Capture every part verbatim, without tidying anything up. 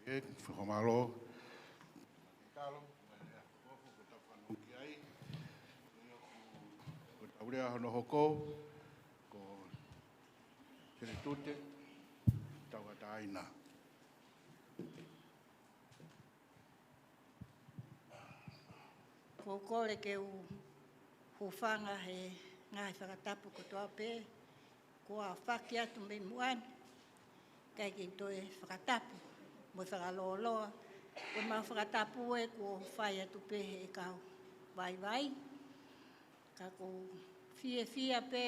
ʻE, fakamālō. Talo, mai lea, ʻoku tau fanongo ki ai. Ko e tau lea hono hoko, ko Seletute Tauʻatāina. ʻOku ou kole ke u hūfanga he ngaahi fakatapu kotoa pē kuo fai atu mei muʻa ni, kae kei toe fakatapu mo e fakalōloa, ko ʻemau fakatapu ē kuo fai atu pē he kau vaivai. Ka ʻoku ou fiefia pē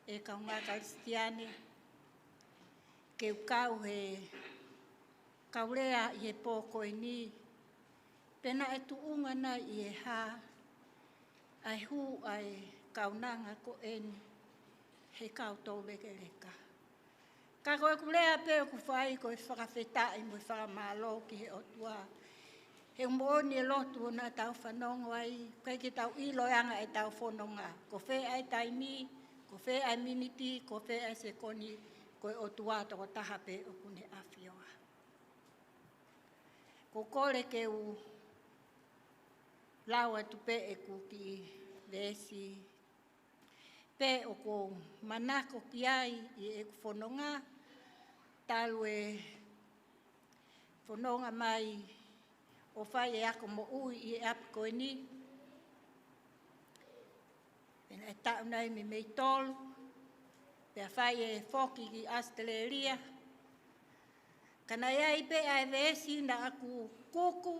ʻe kaungā Kalisitiane ke u kau he kau lea ʻi he pō ko eni, pe naʻe tuʻunga nai ʻi he hā ʻa e hū ʻa e kaunanga ko eni he kau toulekeleka. Ka ko ʻeku lea pē ʻoku fai ko e fakafetaʻi mo e fakamālō ki he ʻOtua. He ʻoku moʻoni e lotu naʻa tau fanongo ai, ʻikai ke tau ʻilo e anga ʻetau fononga. Ko fē ʻa e taimi, ko fē ʻa e miniti, ko fē ʻa e sekoni, ko e ʻOtua tokotaha pē ʻoku ne ʻafioʻi. ʻOku ou kole ke u lau atu pē ʻeku kiʻi veesi pē ʻoku ou manako ki ai ʻi heʻeku fononga, talu e fononga mai ʻo fai e ako moʻui ʻi he ʻapi ko eni. Pea naʻe taʻu nai meimei tolu, pea fai e foki ki ʻAositelēlia. Ka naʻe ʻi ai pē ʻa e veesi naʻa ku kuku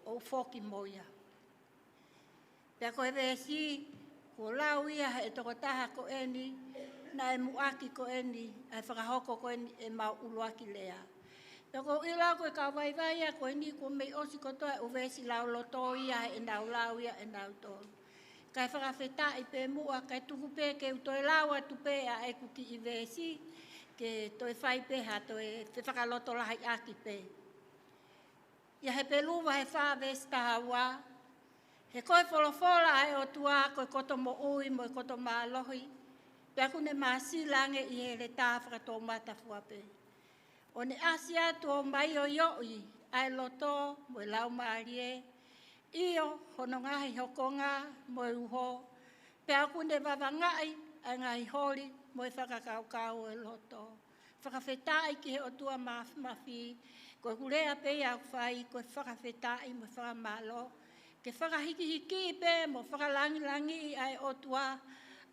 ʻo foki mo ia. Pea ko e veesi kuo lau ia he tokotaha ko eni, naʻe muʻaki ko eni ʻa e fakahoko ko eni ʻemau ʻuluaki lea. Pea ʻoku ou ʻilo ko e kau vaivai ia ko eni kuo mei ʻosi kotoa e ʻū veesi lauloto ia heʻenau lau ia ʻe nautolu. Kae fakafetaʻi pē muʻa, kae tuku pē ke u toe lau atu pē ʻa ʻeku kiʻi veesi, ke toe fai pē ha toe fefakalotolahiʻaki pē. ʻI he Hepelū vahe fā veesi taha ua, he ko e folofola ʻa e ʻOtua ko e koto moʻui mo e koto mālohi, pea ʻoku ne māsila ange ʻi he heletā fakatoumata fua pē. ʻO ne ʻasi atu ʻo maioioʻi ʻa e loto mo e laumālie, ʻio, hono ngaahi hokonga mo e uho, pea ʻoku ne vavangaʻi ʻa e ngaahi holi mo e fakakaukau ʻo e loto. Fakafetaʻi ki he ʻOtua Māfimafi, ko ʻeku lea pē ia ʻoku fai, ko e fakafetaʻi mo e fakamālō, ke fakahikihiki pē mo fakalangilangiʻi ʻa e ʻOtua,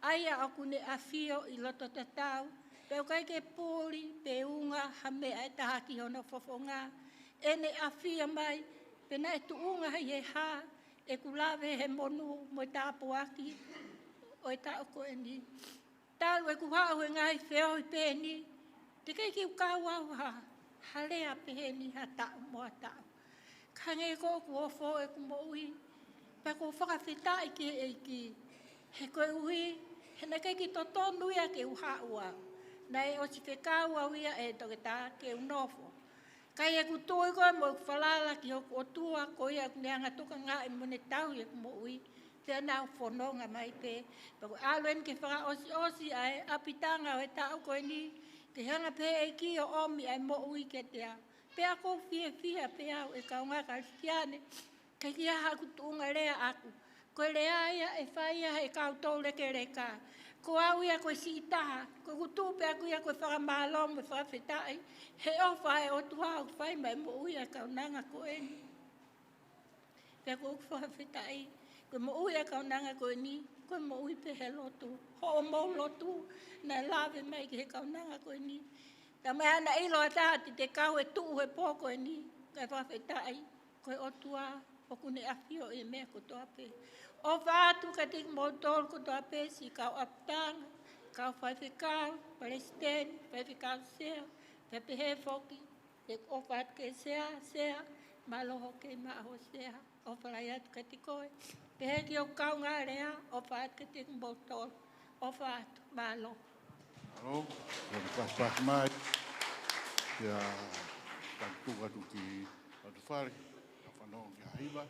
ʻa ia ʻoku ne ʻafio ʻi loto tatau, pea ʻoku ʻikai ke puli pe unga ha meʻa ʻe taha ki hono fofonga, ʻene ʻafio mai, pe naʻe tuʻunga ʻi he hā ʻeku lave he monū mo e tāpuaki ʻo e taʻu ko eni. Talu ʻeku haʻu he ngaahi feohi peheni, teʻeki ke u kau au ha, ha lea peheni ha taʻu mo ha taʻu. Ka hangē ko ʻeku ofo ʻeku moʻui, pea ʻoku ou fakafetaʻi ki he ʻEiki. He koeʻuhi, he naʻe ʻikai ke totonu ia ke u haʻu au. Naʻe ʻosi fekau au ia ʻe he toketā ke u nofo. Ka ʻi heʻeku tui ko ē mo ʻeku falala ki hoku ʻOtua, ko ia ʻoku ne hanga ʻo tokangaʻi mo ne tauhi ʻeku moʻui, pea naʻa ku fononga mai pē. Pea ko e ʻalu eni ke fakaʻosiʻosi ʻa e ʻapitanga ʻo e taʻu ko eni, ke hanga pē ʻe he ʻEiki ʻo ʻomi ʻa e moʻui kiate au. Pea ʻoku ou fiefia pē au ʻe kaungā Kalisitiane, ʻikai ke ʻi ai haʻaku tuʻunga lea ʻaʻaku. Ko e lea ia ʻe fai ia ʻe he kau toulekeleka. Ko au ia ko e siʻi taha, ko ʻeku tuʻu pē ʻaʻaku ia ko e fakamālō mo e fakafetaʻi, he ʻofa ʻa e ʻOtua ʻoku fai mai moʻui ʻa e kaunanga ko eni. Pea ʻoku ou fakafetaʻi, ko e moʻui ʻa e kaunanga ko eni, ko e moʻui pē he lotu. Hoʻomou lotu, naʻe lave mai ki he kaunanga ko eni. Talamai ʻe he ʻilo ʻa e taha te te kau he tuʻu he pō ko eni, kae fakafetaʻi, ko e ʻOtua ʻoku ne ʻafio ʻi he meʻa kotoa pē. ʻOfa atu kiate kimoutolu kotoa pē, siʻi kau ʻapitanga, kau faifekau, palesiteni, faifekau sea, pea pehē foki, ʻeku ʻofa atu ki he sea, sea, mālō hoʻo kei maʻu ho sea, ʻofa lahi atu kiate koe. Pehē ki hoku kaungā lea, ʻofa atu kiate kimoutolu, ʻofa atu, mālō. Mālō, ʻoku pasipasi mai. Pea tau tuku atu ki loto fale, ka fanongo ki ha hiva.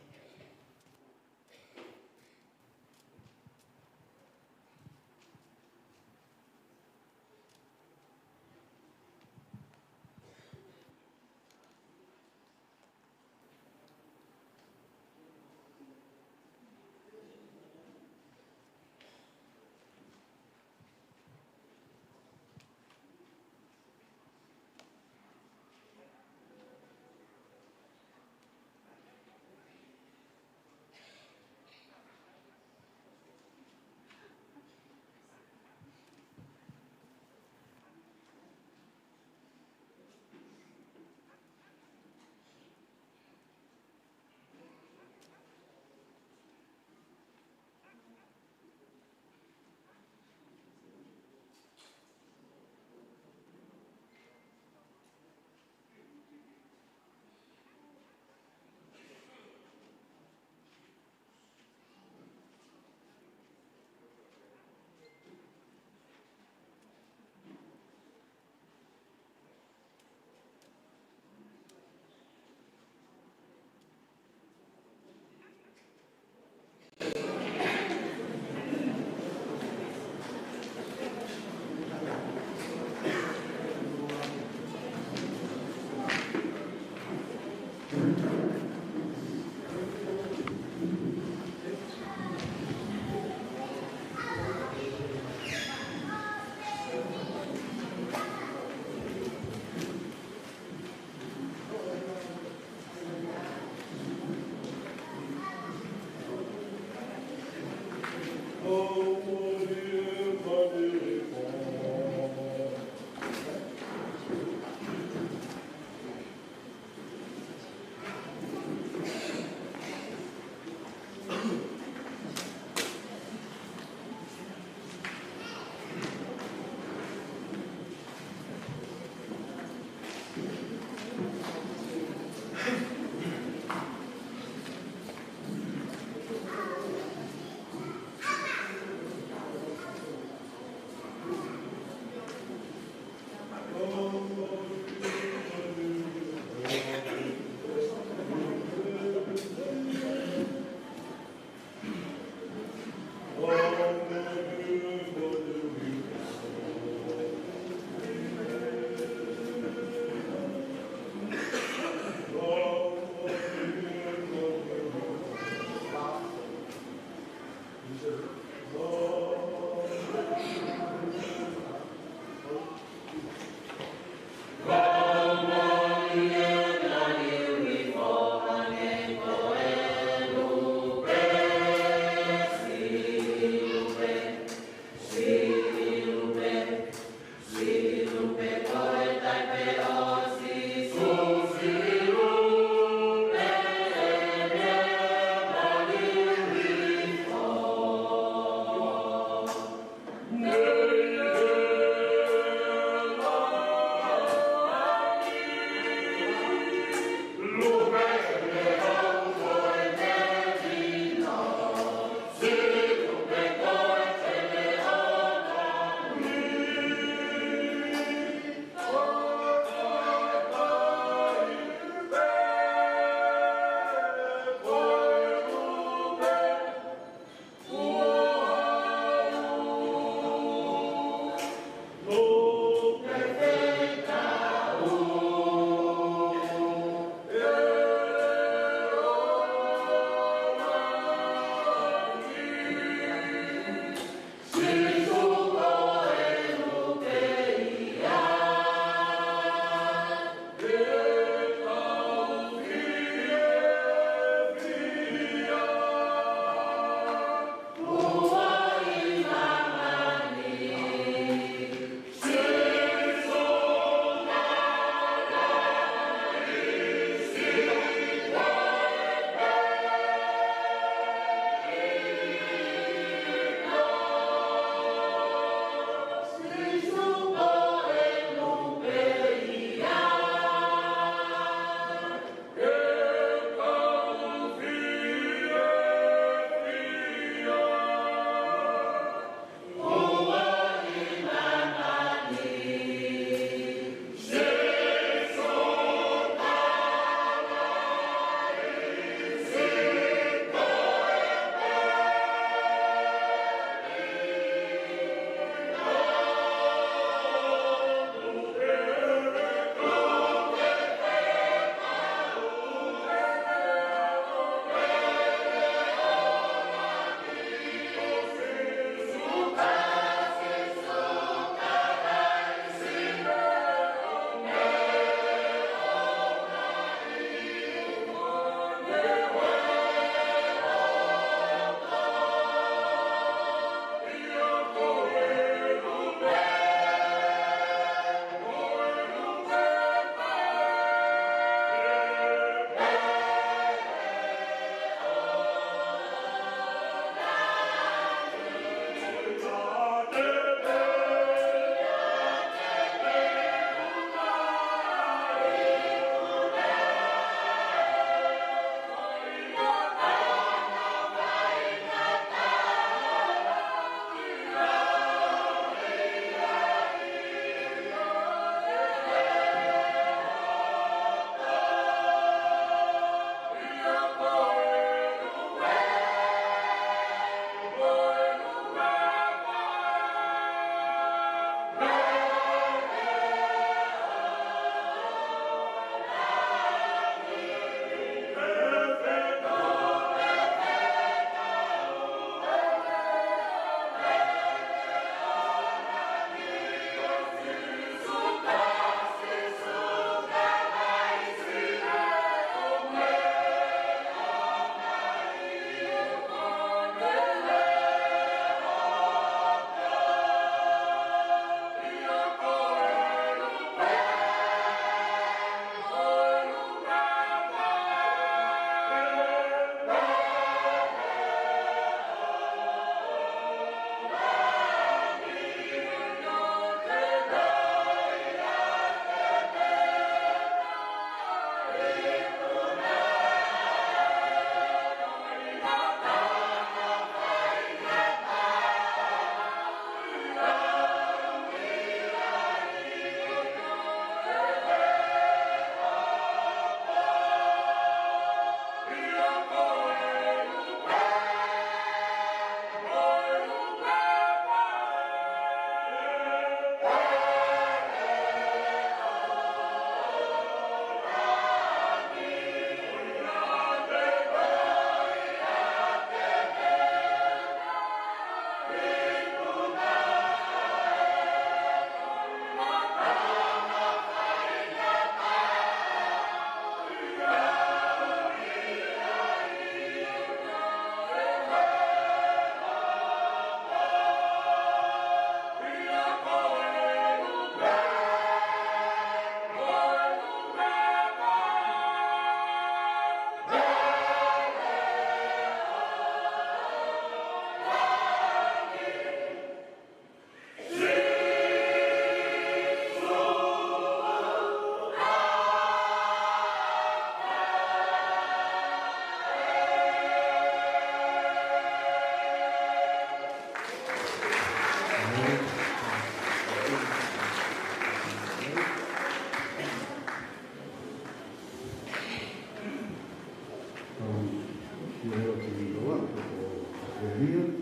Elia.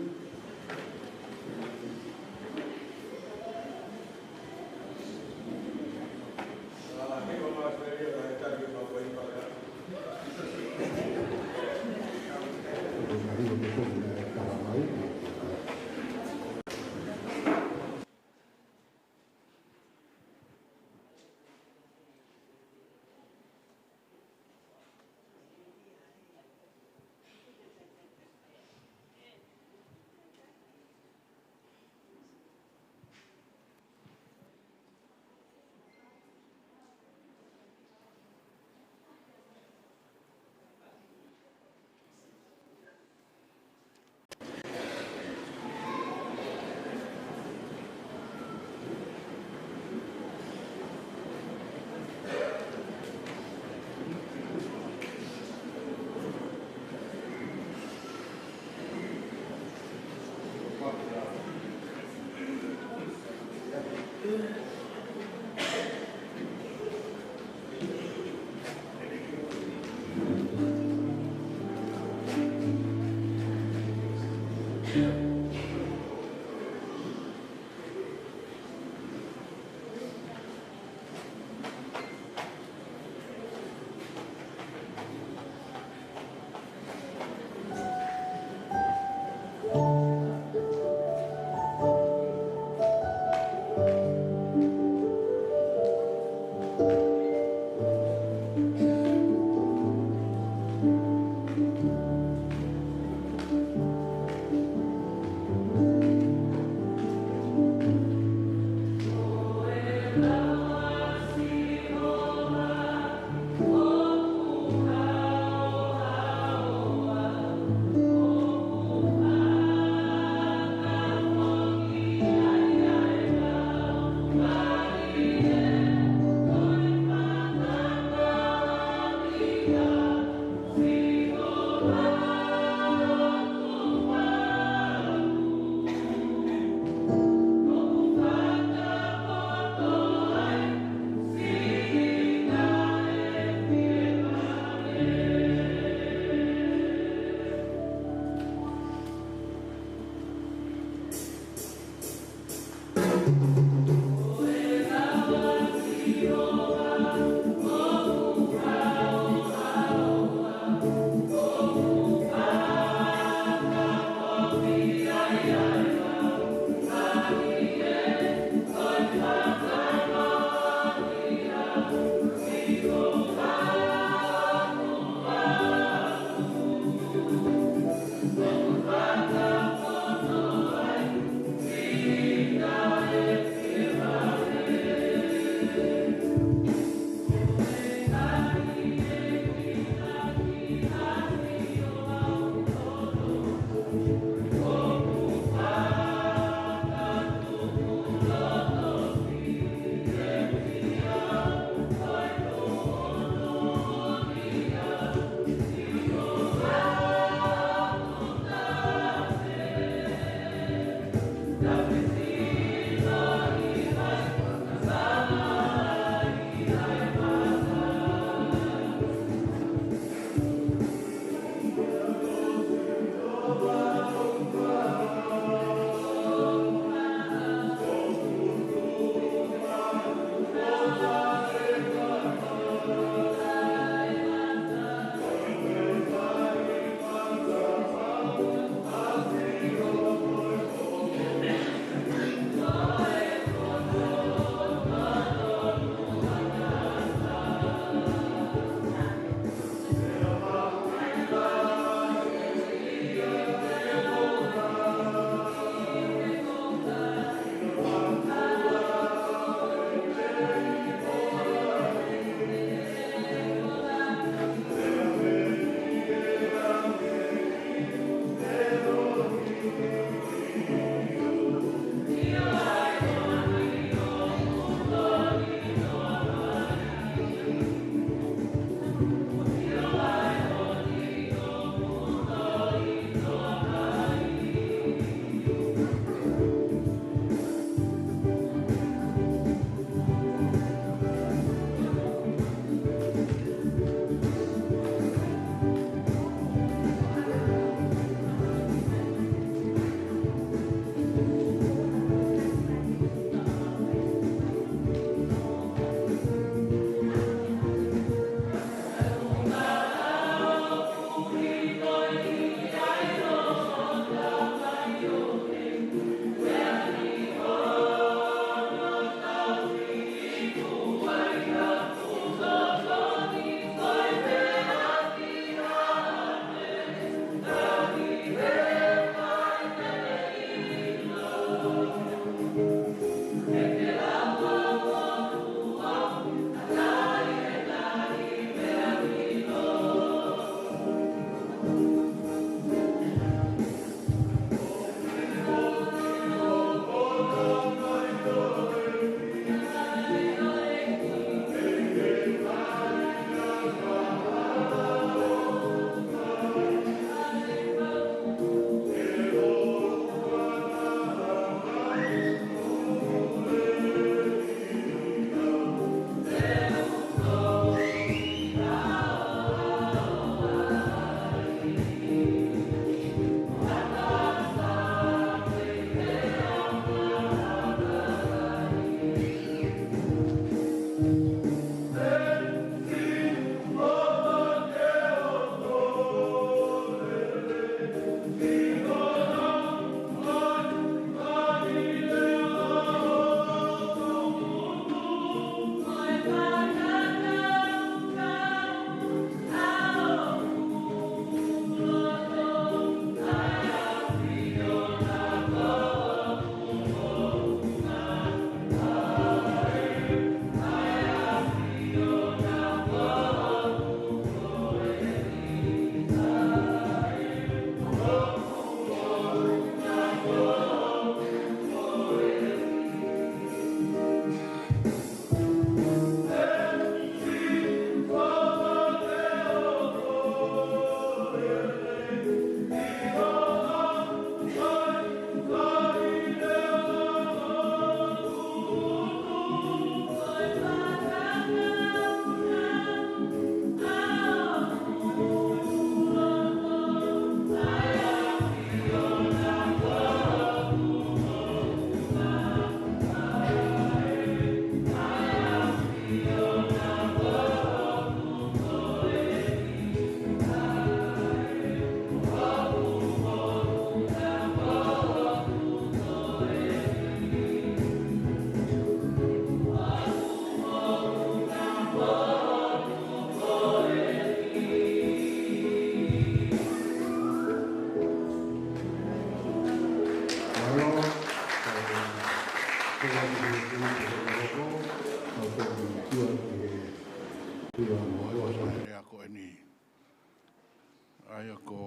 ʻA ia ko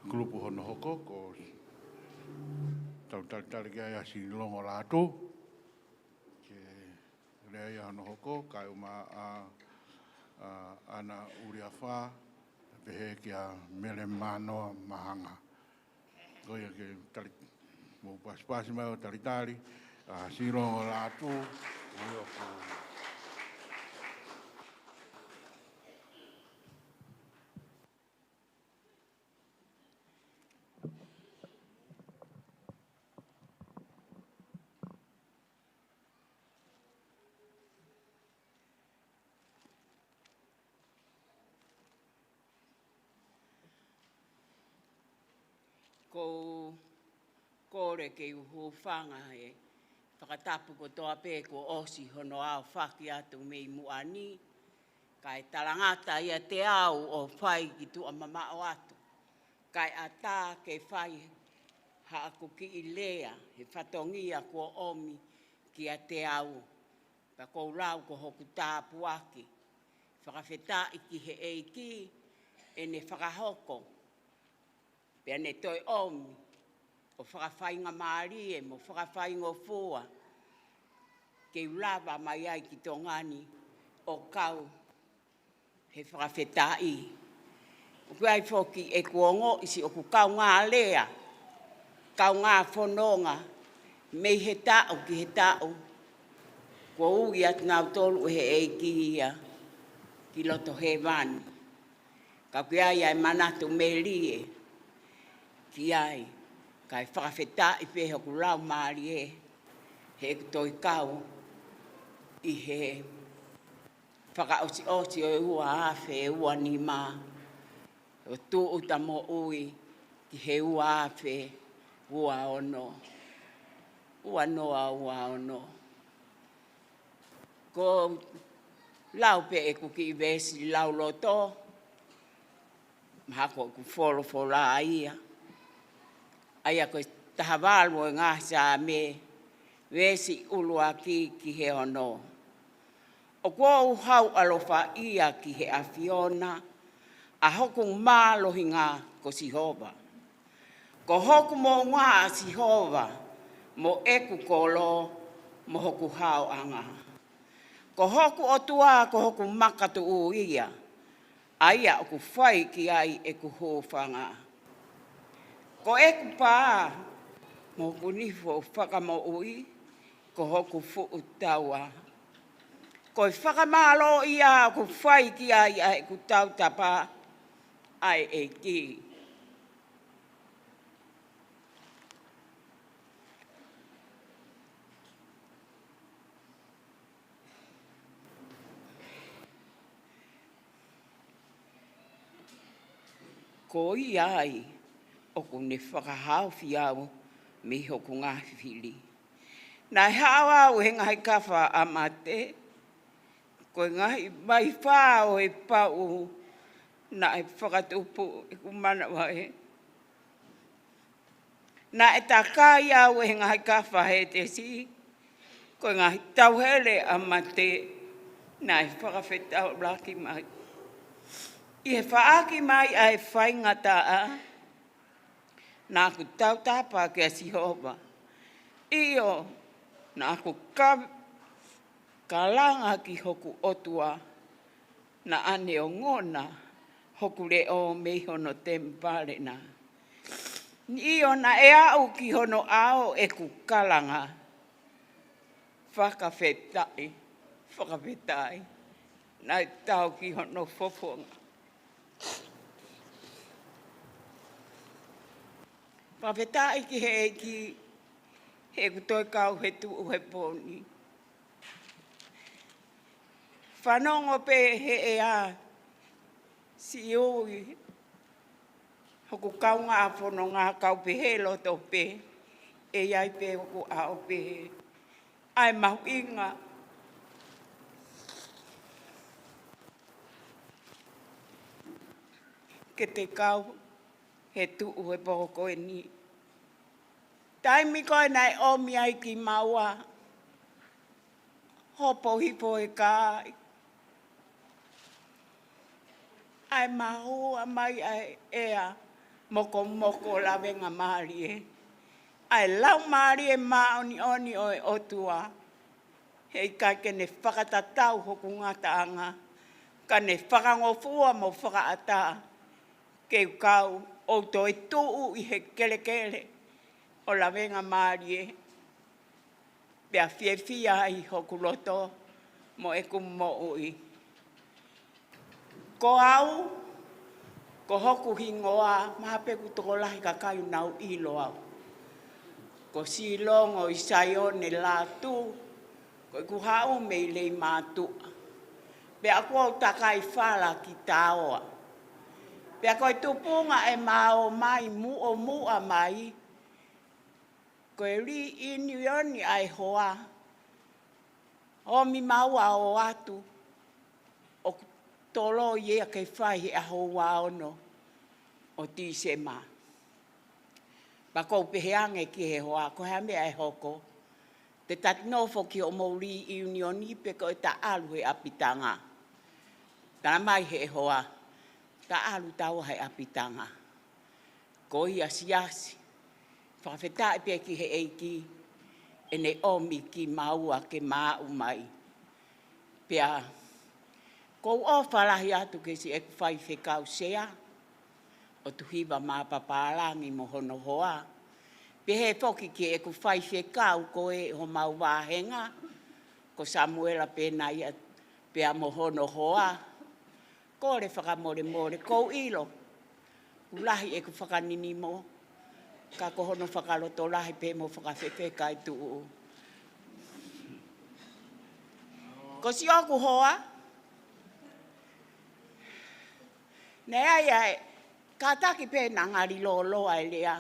e kulupu hono hoko, ko e tau talitali ki ai ʻa Silongo Lātū, ke lea ia hono hoko, kae ʻumaʻā ʻa, ʻa ʻAna ʻUliafa, pehē kia Mele Mānoa Mahanga. Ko ia ke tali, mou pasipasi mai ʻo talitali ʻa Silongo Lātū, ʻio ko Ko u kole ke u hūfanga he fakatapu kotoa pē kuo ʻosi hono aofaki atu mei muʻa ni, kae talangata ʻiate au ʻo fai ki tuʻa mamaʻo atu. Kae ʻatā ke fai haʻaku kiʻi lea he fatongia kuo ʻomi kiate au. Pea ko u lau ko hoku tāpuaki. Fakafetaʻi ki he ʻEiki ʻene fakahoko. Pea ne toe ʻomi ʻo fakafaingamālie mo fakafaingofua ke u lava mai ai ki Tonga ni ʻo kau he fakafetaʻi. ʻOku ʻi ai foki ʻeku ongoʻi siʻoku kaungā lea, kaungā fononga, mei he taʻu ki he taʻu, kuo ui atu nautolu ʻe he ʻEiki ia ki loto hēvani. Ka ʻoku ʻi ai ʻa e manatu melie ki ai, kae fakafetaʻi pē hoku laumālie he ʻeku toe kau ʻi he fakaʻosiʻosi ʻo e ua afe ua nima, ʻo tūʻuta moʻui ki he ua afe ua ono, ua noa ua ono. Ko u lau pē ʻeku kiʻi veesi lauloto, mahalo ko ʻeku folofola ia. ʻA ia ko e taha valu ʻo e ngaahi Saame, veesi ʻuluaki ki he ono. ʻOku ou hauʻalofaʻia ki he ʻAfiona, ʻa hoku mālohinga ko Sihova. Ko hoku moʻunga ʻa Sihova, mo ʻeku kolo, mo hoku haoʻanga. Ko hoku ʻOtua, ko hoku makatuʻu ia, ʻa ia ʻoku fai ki ai ʻeku hūfanga. Ko ʻeku pā, mo hoku nifo fakamoʻui, ko hoku fuʻu taua. Ko e fakamālō ia ʻoku fai ki ai ʻa ʻeku tautapa, ʻa e ʻEiki. Ko ia ai ʻoku ne fakahaofi au mei hoku ngaahi fili. Naʻe haʻu au he ngaahi kafa ʻa mate, ko e ngaahi vaifā ʻo e paʻu naʻe fakatupu ʻeku manava ē. Naʻe takai au he ngaahi kafa Hētesi, ko e ngaahi tauhele ʻa mate naʻe fakafetaulaki mai. ʻI he faʻaki mai ʻa e faingataʻa, naʻa ku tautapa kia Sihova. ʻIo, naʻa ku ka-, kalanga ki hoku ʻOtua, naʻa ne ongona hoku leʻo mei hono temipale na. ʻIo, naʻe aʻu ki hono ʻao ʻeku kalanga. Fakafetaʻi, fakafetaʻi. Naʻe tau ki hono fofonga. Fakafetaʻi ki he ʻEiki, he ʻeku toe kau he tuʻu he pō ni. Fanongo pē he ʻea, siʻi ui, hoku kaungā fononga kau pē he loto pē, ʻe ʻi ai pē hoku ʻao pē, ʻa e mahuʻinga ke te kau he tuʻu he pō ko eni. Taimi ko ē naʻe ʻomi ai kimaua, hopo hifo e kai. ʻe mahua mai ʻa e ʻea mokomoko lavengamālie, ʻa e Laumālie Māʻoniʻoni ʻo e ʻOtua. He ʻikai ke ne fakatatau hoku ngataʻanga, ka ne fakangofua mo fakaʻatā ke u kau ʻo toetuʻu ʻi he kelekele ʻo lavengamālie, pea fiefia ai hoku loto mo ʻeku moʻui. Ko au, ko hoku hingoa, mahalo pē ʻoku tokolahi kakai ʻoku nau ʻilo au. Ko Silongo ʻi Saione Lātū, ko ʻeku haʻu mei Leimātuʻa. Pea ʻoku ou takai fala ki Taoa. Pea ko e tupunga ʻema ō mai muʻomuʻa mai, ko e reunion ʻa e hoa, ʻomi maua ʻo ʻoatu, ʻoku toloi ia ke fai he ʻaho ua ono ʻo Tīsema. Pea ʻoku ou pehē ange ki he hoa, ko e hā e meʻa ʻe hoko? Te ta nofo ki hoʻomou reunion pe ko ʻeta ʻalu he ʻapitanga? Tala mai he hoa, ta ʻalu taua he ʻapitanga. Ko ia siasi, fakafetaʻi pē ki he ʻEiki, ʻene ʻomi kimaua ke ma aʻu mai. Pea ʻoku ou ʻofa lahi atu ki siʻeku faifekau sea, ʻOtuhiva Mapapālangi mo hono hoa. Pehē foki ki heʻeku faifekau ko ē homau vāhenga, ko Samuela Penaia pea mo hono hoa. Kole fakamolemole, ʻoku ou ʻilo ʻoku lahi ʻeku fakaninimo, ka ko hono fakalotolahi pē mo fakafefeka e tuʻu. Ko siʻoku hoa, naʻe ʻi ai e kātaki pē naʻa ngali lōloa e lea,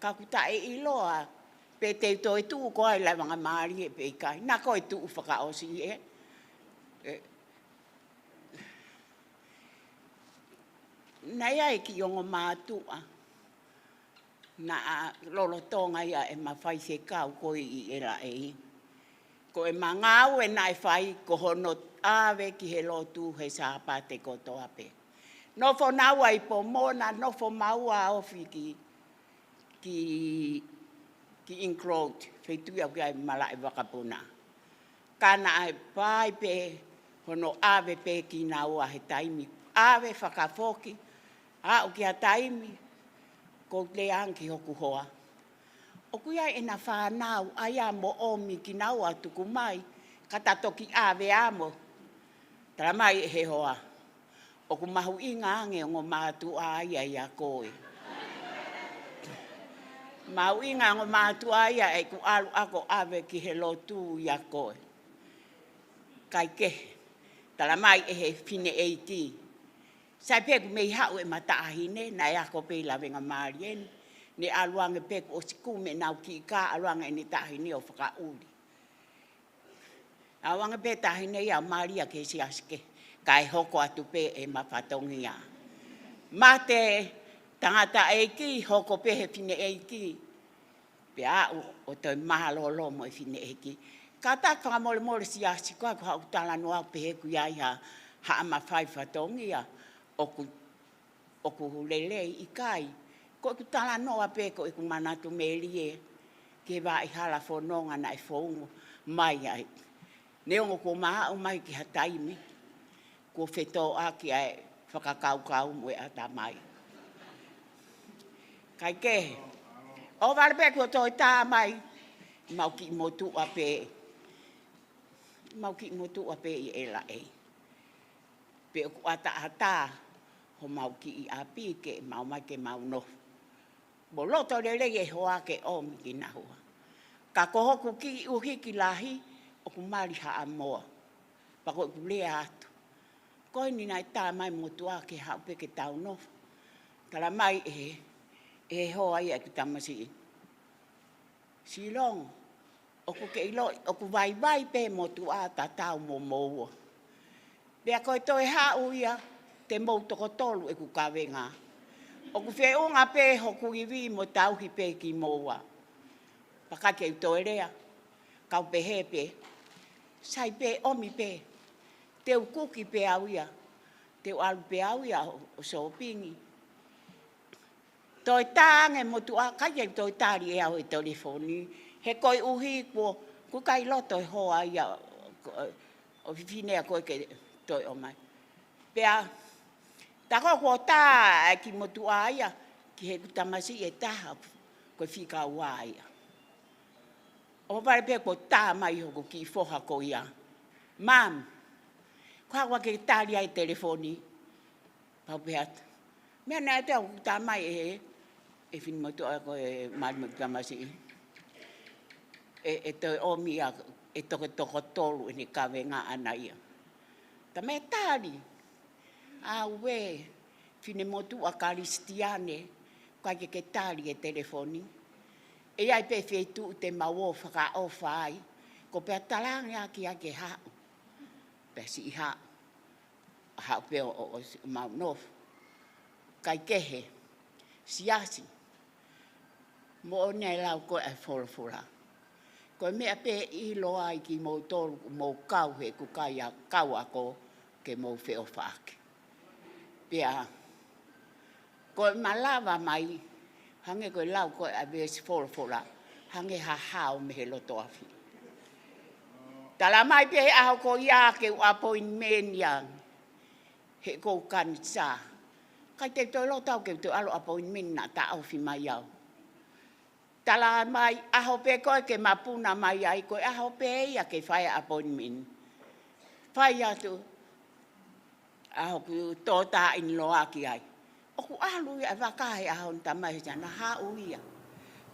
ka ʻoku taʻeʻiloa pe te u toe tuʻu ko ā ʻi lavengamālie pe ʻikai. Naʻa ko e tuʻu fakaʻosi ē. ʻE, naʻe ʻi ai e kiʻi ongo mātuʻa naʻa lolotonga ia ʻema faifekau ko ē ʻi ʻElaʻei. Ko ʻema ngāue naʻe fai ko hono ʻave ki he lotu he Sāpate kotoa pē. Nofo naua ʻi Pomona, nofo maua ofi ki, ki, ki Inglewood, feituʻu ia ʻoku ʻi ai e malaʻe vakapuna. Ka naʻe fai pē hono ʻave pē kinaua he taimi, ʻave fakafoki, aʻu ki ha taimi, ʻoku ou lea ange ki hoku hoa, ʻoku ʻi ai ʻena fānau, ʻa ia mo ʻomi kinaua tuku mai, ka ta toki ʻave amo. Tala mai ʻe he hoa, ʻoku mahuʻinga ange ongo mātuʻa ia ʻia koe. Mahuʻinga ongo mātuʻa ia ʻeku ʻalu ako ʻave ki he lotu ʻia koe. Kaikehe, tala mai ʻe he fineʻeiki, sai pē ʻoku mei haʻu ʻema taʻahine, naʻe ako pē ʻi lavengamālie ni, ne ʻalu ange pē kuo ʻosi kumi ʻenau kiʻi kā, ʻalu ange ʻene taʻahine ʻo fakaʻuli. ʻAlu ange pē taʻahine ia ʻo mālie ki he siasi kehe, kae hoko atu pē ʻema fatongia. Mate tangataʻeiki, hoko pē he fineʻeiki. Pea aʻu ʻo toe mālōlō mo e fineʻeiki. Kātaki fakamolemole siasi, ko ʻeku haʻu talanoa pē he ʻoku ʻi ai ha, haʻama fai fatongia ʻoku, ʻoku lelei ʻikai. Ko ʻeku talanoa pē ko ʻeku manatu melie ki he vaʻa hala fononga naʻe fou mai ai. Neongo kuo ma aʻu mai ki ha taimi, kuo fetōʻaki ʻa e fakakaukau mo e ʻatamai. Kaikehe, ʻohovale pē kuo toe tā mai, mau kiʻi motuʻa pē, mau kiʻi motuʻa pē ʻi ʻElaʻei. Pea ʻoku ʻataʻatā homau kiʻi ʻapi ke mau mai ke mau nofo. Mo loto lelei e hoa ke ʻomi kinaua. Ka ko hoku kiʻi ʻuhiki lahi, ʻoku mali Haʻamoa. Pea ko ʻeku lea atu, ko eni naʻe tā mai motuʻa ke haʻu pē ke tau nofo. Tala mai ʻe he, ʻe he hoa ia ʻeku tamasiʻi, Silongo, ʻoku ke ʻiloʻi, ʻoku vaivai pē motuʻa tatau mo moua. Pea ko e toe haʻu ia, te mou toko tolu ʻeku kavenga. ʻOku feʻunga pē hoku ivi mo tauhi pē kimoua. Pea ʻikai ke u toe lea, kau pehē pē, sai pē, ʻomi pē, te u kuki pē au ia. Te u ʻalu pē au ia ʻo, ʻo sōpingi. Toe tā ange motuʻa, ʻikai ke toe tali ʻe au e telefoni. He koeʻuhi kuo, kuo ʻikai loto e hoa ia ʻo, ʻo fefine ia ko ē ke toe ʻomai. Pea, tā ko ē kuo tā ʻa e kiʻi motuʻa ia ki heʻeku tamasiʻi ʻe taha, ko e fika ua ia. ʻO pale pē kuo tā mai hoku kiʻi foha ko ia. Mami, ko e hā ʻoku ke tali ai e telefoni? Pea u pehē atu, meʻa naʻe ʻoatu ʻoku tā mai ʻe he, ʻe he finemotuʻa ko ē mali mo e tamasiʻi. ʻE, ʻe toe ʻomi ia, ʻe toko, toko tolu ʻene kavenga ʻana ia. Tā meʻa tali. ʻAuē, finemotuʻa Kalisitiane, ʻikai ke ke tali e telefoni. ʻE ʻi ai pē feituʻu te mau ō fakaʻofa ai. Ko e pea talaange ʻaki ia ke haʻu. Pea siʻi haʻu. Haʻu pē ʻo, ʻo, ʻo mau nofo. Kae kehe. Siasi. Moʻoni e lau ko ē ʻa e folofola. Ko e meʻa pē ʻe ʻilo ai kimoutolu ʻoku mou kau heʻeku kai a, kau ako ke mou feʻofaʻaki. Pea, ko e malava mai, hangē ko e lau ko ē ʻa e veesi folofola, hangē ha hao mei he loto afi. Tala mai pē he ʻaho ko ia ke u appointment ia heʻeku kanisā. ʻIkai te u toe loto au ke u toe ʻalu appointment naʻa taʻofi mai au. Tala mai, ʻaho pē ko ē ke mapuna mai ai, ko e ʻaho pē ia ke fai appointment. Fai atu, ʻaho ʻoku tō tā in loa ki ai. ʻOku ʻalu ia ʻo vaka he ʻaho ni, tā mai he sana haʻu ia.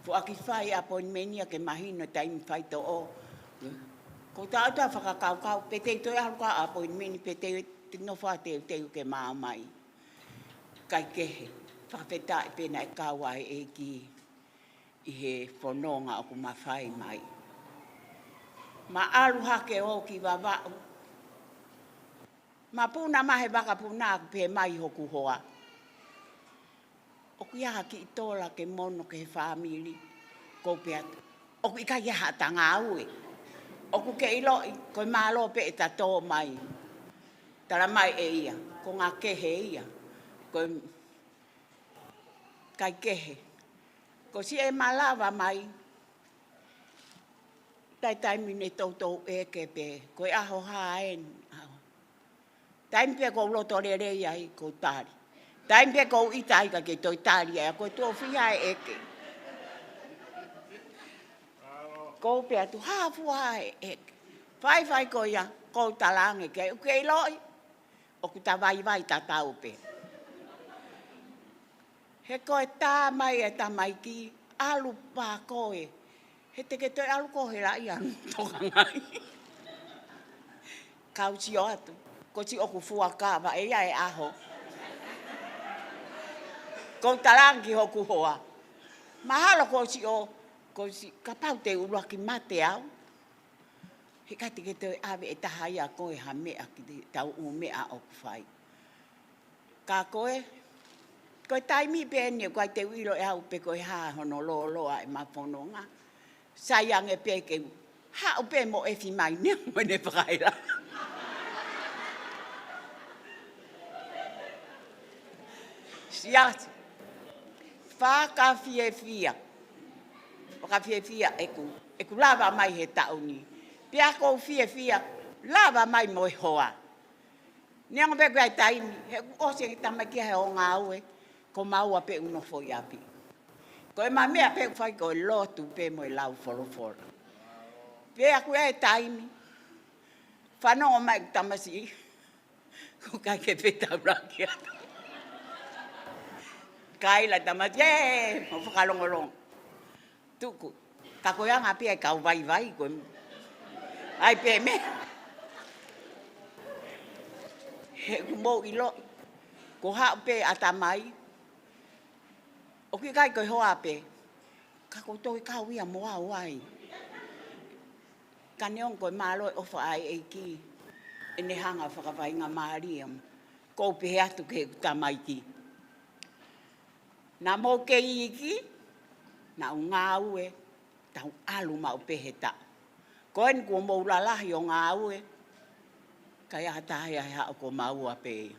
Foaki fai appointment ia ke mahino taimi faitoʻo. Ko e taʻu tā fakakaukau, pe te u toe ʻalu ka appointment, pe te u, te u nofo ʻo teuteu ke mā mai. Kae kehe, fakafetaʻi pē naʻe kau ai e ʻEiki ʻi he fononga ʻoku ma fai mai. Ma ʻalu hake ʻo ki Vavaʻu. Mapuna mai he vakapuna ʻoku pehē mai hoku hoa, ʻoku ʻi ai ha kiʻi tola ke mono ki he fāmili. Ko u pehē atu, ʻoku ʻikai ke ʻi ai haʻata ngāue. ʻOku ke ʻiloʻi, ko e mālō pē ʻeta tō mai. Tala mai ʻe ia, ko e ngaahi kehe ia. Ko e kae kehe. Ko siʻi ʻe malava mai, tai taimi ne toutou ʻeke pē, ko e ʻaho hā eni, ʻaho. Taimi pē ʻoku ou loto lelei ai, ʻoku ou tali. Taimi pē ʻoku ou ʻita ai, ʻikai ke toe tali ai, ko e tuʻo fiha e ʻeke. Ko u pehē atu, hā fua e ʻeke. Faifai ko ia, ko u talaange ke, ʻoku ke ʻiloʻi, ʻoku ta vaivai tatau pē. He ko e tā mai e tamaiki, ʻalu pē koe. He te ke toe ʻalu koe he laʻi ʻa e tokangaʻi. Kau sio atu, ko siʻoku fuakava ʻe ʻi ai e ʻaho. Ko u talaange ki hoku hoa, mahalo ko siʻo, ko si, kapau te u ʻuluaki mate au. He ʻikai te ke toe ʻave ʻe taha ia koe ha meʻa ki he taʻu ʻū meʻa ʻoku fai. Ka ko e, ko e taimi pē eni ʻoku ʻikai te u ʻilo ʻe au pe ko e hā hono lōloa ʻema fononga. Sai ange pē ke u haʻu pē mo ʻefi mai ne mo ne fakaila. Siasi. Fakafiefia. Fakafiefia ʻeku, ʻeku lava mai he taʻu ni. Pea ko u fiefia, lava mai mo e hoa. Neongo pē ko e taimi, he ʻoku ʻosi e tamaiki he ʻo ngāue, ko maua pē ʻoku nofo ʻi ʻapi. Ko ʻema meʻa pē ʻoku fai ko e lotu pē mo e lau folofola. Pea ko e taimi, fanongo mai ʻeku tamasiʻi, ʻoku ʻikai ke fetaulaki atu. Kaila tamasiʻi, ē, mo fakalongolongo. Tuku, ka ko e anga pē ʻa e kau vaivai ko e. ʻAi pē meʻa. He ʻoku mou ʻiloʻi, ko haʻu pē ʻatamai, ʻoku ʻikai ko e hoa pē, ka ko e toe kau ia mo au ai. Ka neongo ko e mālō e ʻofa ʻa e ʻEiki, ʻene hanga fakavainga mālie, ko u pehē atu ki heʻeku tamaiki. Naʻa mou kei iiki, naʻa ku ngāue, tau ʻalu maʻu pē he taʻu. Ko eni kuo mou lalahi ʻo ngāue, ʻikai ha taha ia he haʻu ko maua pē ia.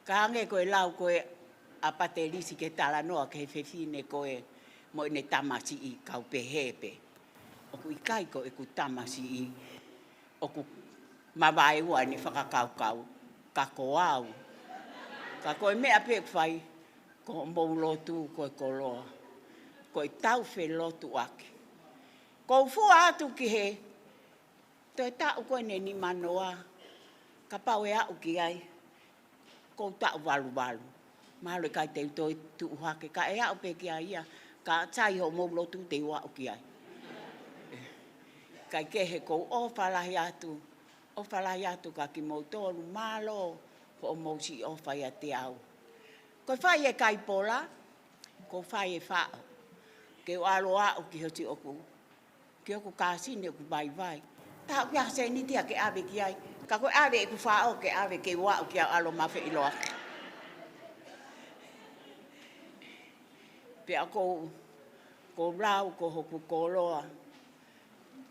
Ka hangē ko e lau ko ē ʻa Patelisi ke talanoa ki he fefine ko ē mo ʻene tamasiʻi, kau pehē pē. ʻOku ʻikai ko ʻeku tamasiʻi, ʻoku mavaeua ʻene fakakaukau, ka ko au. Ka ko e meʻa pē ʻoku fai, ko hoʻomou lotu ko e koloa. Ko e tau felotuʻaki. Kou fua atu ki he toe taʻu ko eni nimanoa, kapau ʻe aʻu ki ai, kou taʻu valuvalu. Mahalo ʻikai te u toe tuʻu hake, ka ʻe aʻu pē ki ai ia, ka sai hoʻomou lotu te u aʻu ki ai. Kaikehe kou ʻofa lahi atu, ʻofa lahi atu kia kimoutolu, mālō hoʻomou siʻi ʻofa ʻiate au. Ko e fai e kaipola, ko e fai e faʻo. Ke u ʻalu ʻo aʻu ki he ʻosi ʻoku ki hoku kāsini ʻoku vaivai. Taha ʻoku ʻi ai ha sēniti ia ke ʻave ki ai. Ka ko e ʻave ʻeku faʻo ke ʻave ke u aʻu ki ai ʻo ʻalu ʻo mafeʻiloaki. Pea kou, kou lau ko hoku koloa.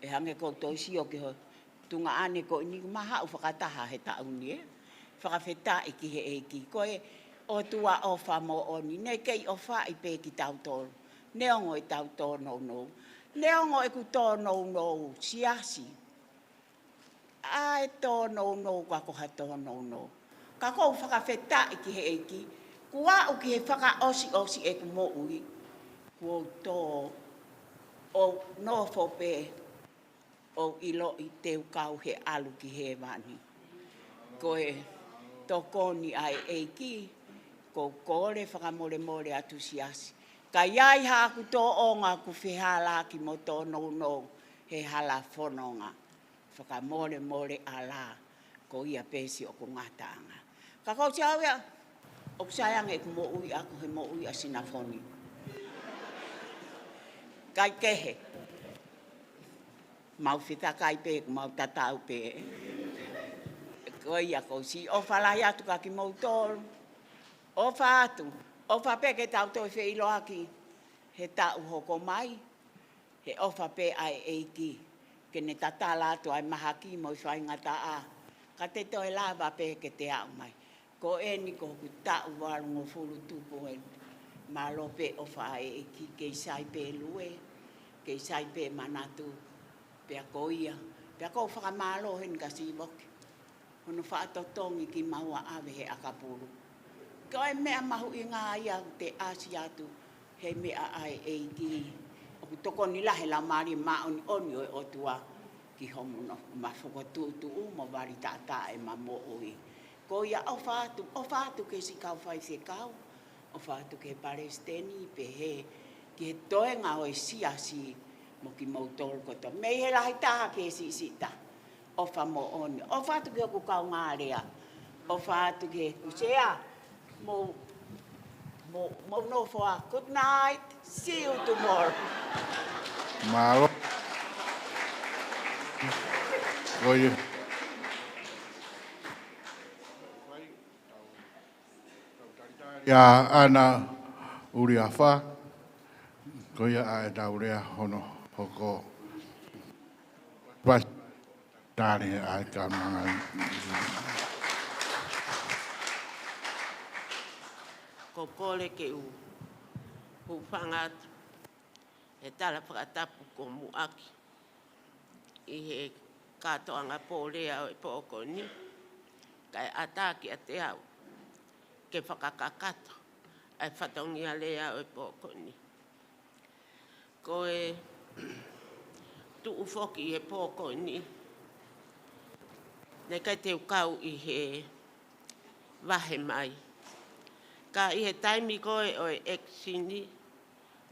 ʻE hangē kou toe sio ki he tuongaʻane ko eni, ʻoku mahaʻu fakataha he taʻu ni ē. Fakafetaʻi ki he ʻEiki. Ko e ʻOtua ʻofa moʻoni. Ne kei ʻofaʻi pē kitautolu. Neongo ʻetau tōnounou. Neongo ʻeku tōnounou siasi. ʻA e tōnounou ka ko ha tōnounou. Ka kou fakafetaʻi ki he ʻEiki. Kuo aʻu ki he fakaʻosiʻosi ʻeku moʻui. Kuo u tō ʻo nofo pē ʻo ʻiloʻi te u kau he ʻalu ki hēvani. Ko e tokoni ʻa e ʻEiki, kou kole fakamolemole atu siasi. Ka ʻi ai haʻaku tōʻonga ʻoku fehālaaki mo tōnounou he hala fononga. Fakamolemole ʻAlā, ko ia pē siʻoku ngataʻanga. Ka kou siʻi au ia, ʻoku sai ange ʻeku moʻui ʻaʻaku he moʻui ʻa Sinafoni. Kaikehe. Mau fetakai pē, mau tatau pē. Ko ia kou siʻi ʻofa lahi atu kia kimoutolu. ʻOfa atu, ʻofa pē ke tau toe feʻiloaki he taʻu hoko mai. He ʻofa pē ʻa e ʻEiki, ke ne tatala atu ʻa e mahaki mo e faingataʻa. Ka te toe lava pē ke te aʻu mai. Ko eni ko hoku taʻu valungofulu tupu eni. Mālō pē ʻofa ʻa e ʻEiki, kei sai pē lue, kei sai pē manatu, pea ko ia, pea kou fakamālō heni kia Sivoki. Hono faʻa totongi kimaua ʻave he ʻakapulu. Ko e meʻa mahuʻinga ia ʻoku te ʻasi atu, he meʻa ʻa e ʻEiki. ʻOku tokoni lahi e Laumālie Māʻoniʻoni ʻo e ʻOtua ki homo nofo, mo fokotuʻutuʻu mo vali taʻataʻa ʻema moʻui. Ko ia ʻofa atu, ʻofa atu ki he siʻi kau faifekau, ʻofa atu ki he palesiteni, pehē ki he toenga ʻo e siasi mo kimoutolu kotoa. Mei he lahi taha ki he siʻisiʻi taha. ʻOfa moʻoni. ʻOfa atu ki hoku kaungā lea. ʻOfa atu ki heʻeku sea. Mou, mou, mou nofo ā. Good night. See you tomorrow. Mālō. Ko ia. Ia ʻAna Uliafa, ko ia ʻa e tau lea hono hoko. Vai tali ʻa e kaunanga. Ko kole ke u hūfanga atu he tala fakatapu ko muʻaki ʻi he kātoanga pōlea ʻo e pō ko eni, kae ʻatā kiate au ke fakakakato ʻa e fatongia lea ʻo e pō ko eni. Ko e tuʻu foki ʻi he pō ko eni, naʻe ʻikai te u kau ʻi he vahe mai. Ka ʻi he taimi ko ē ʻo e ʻekisini,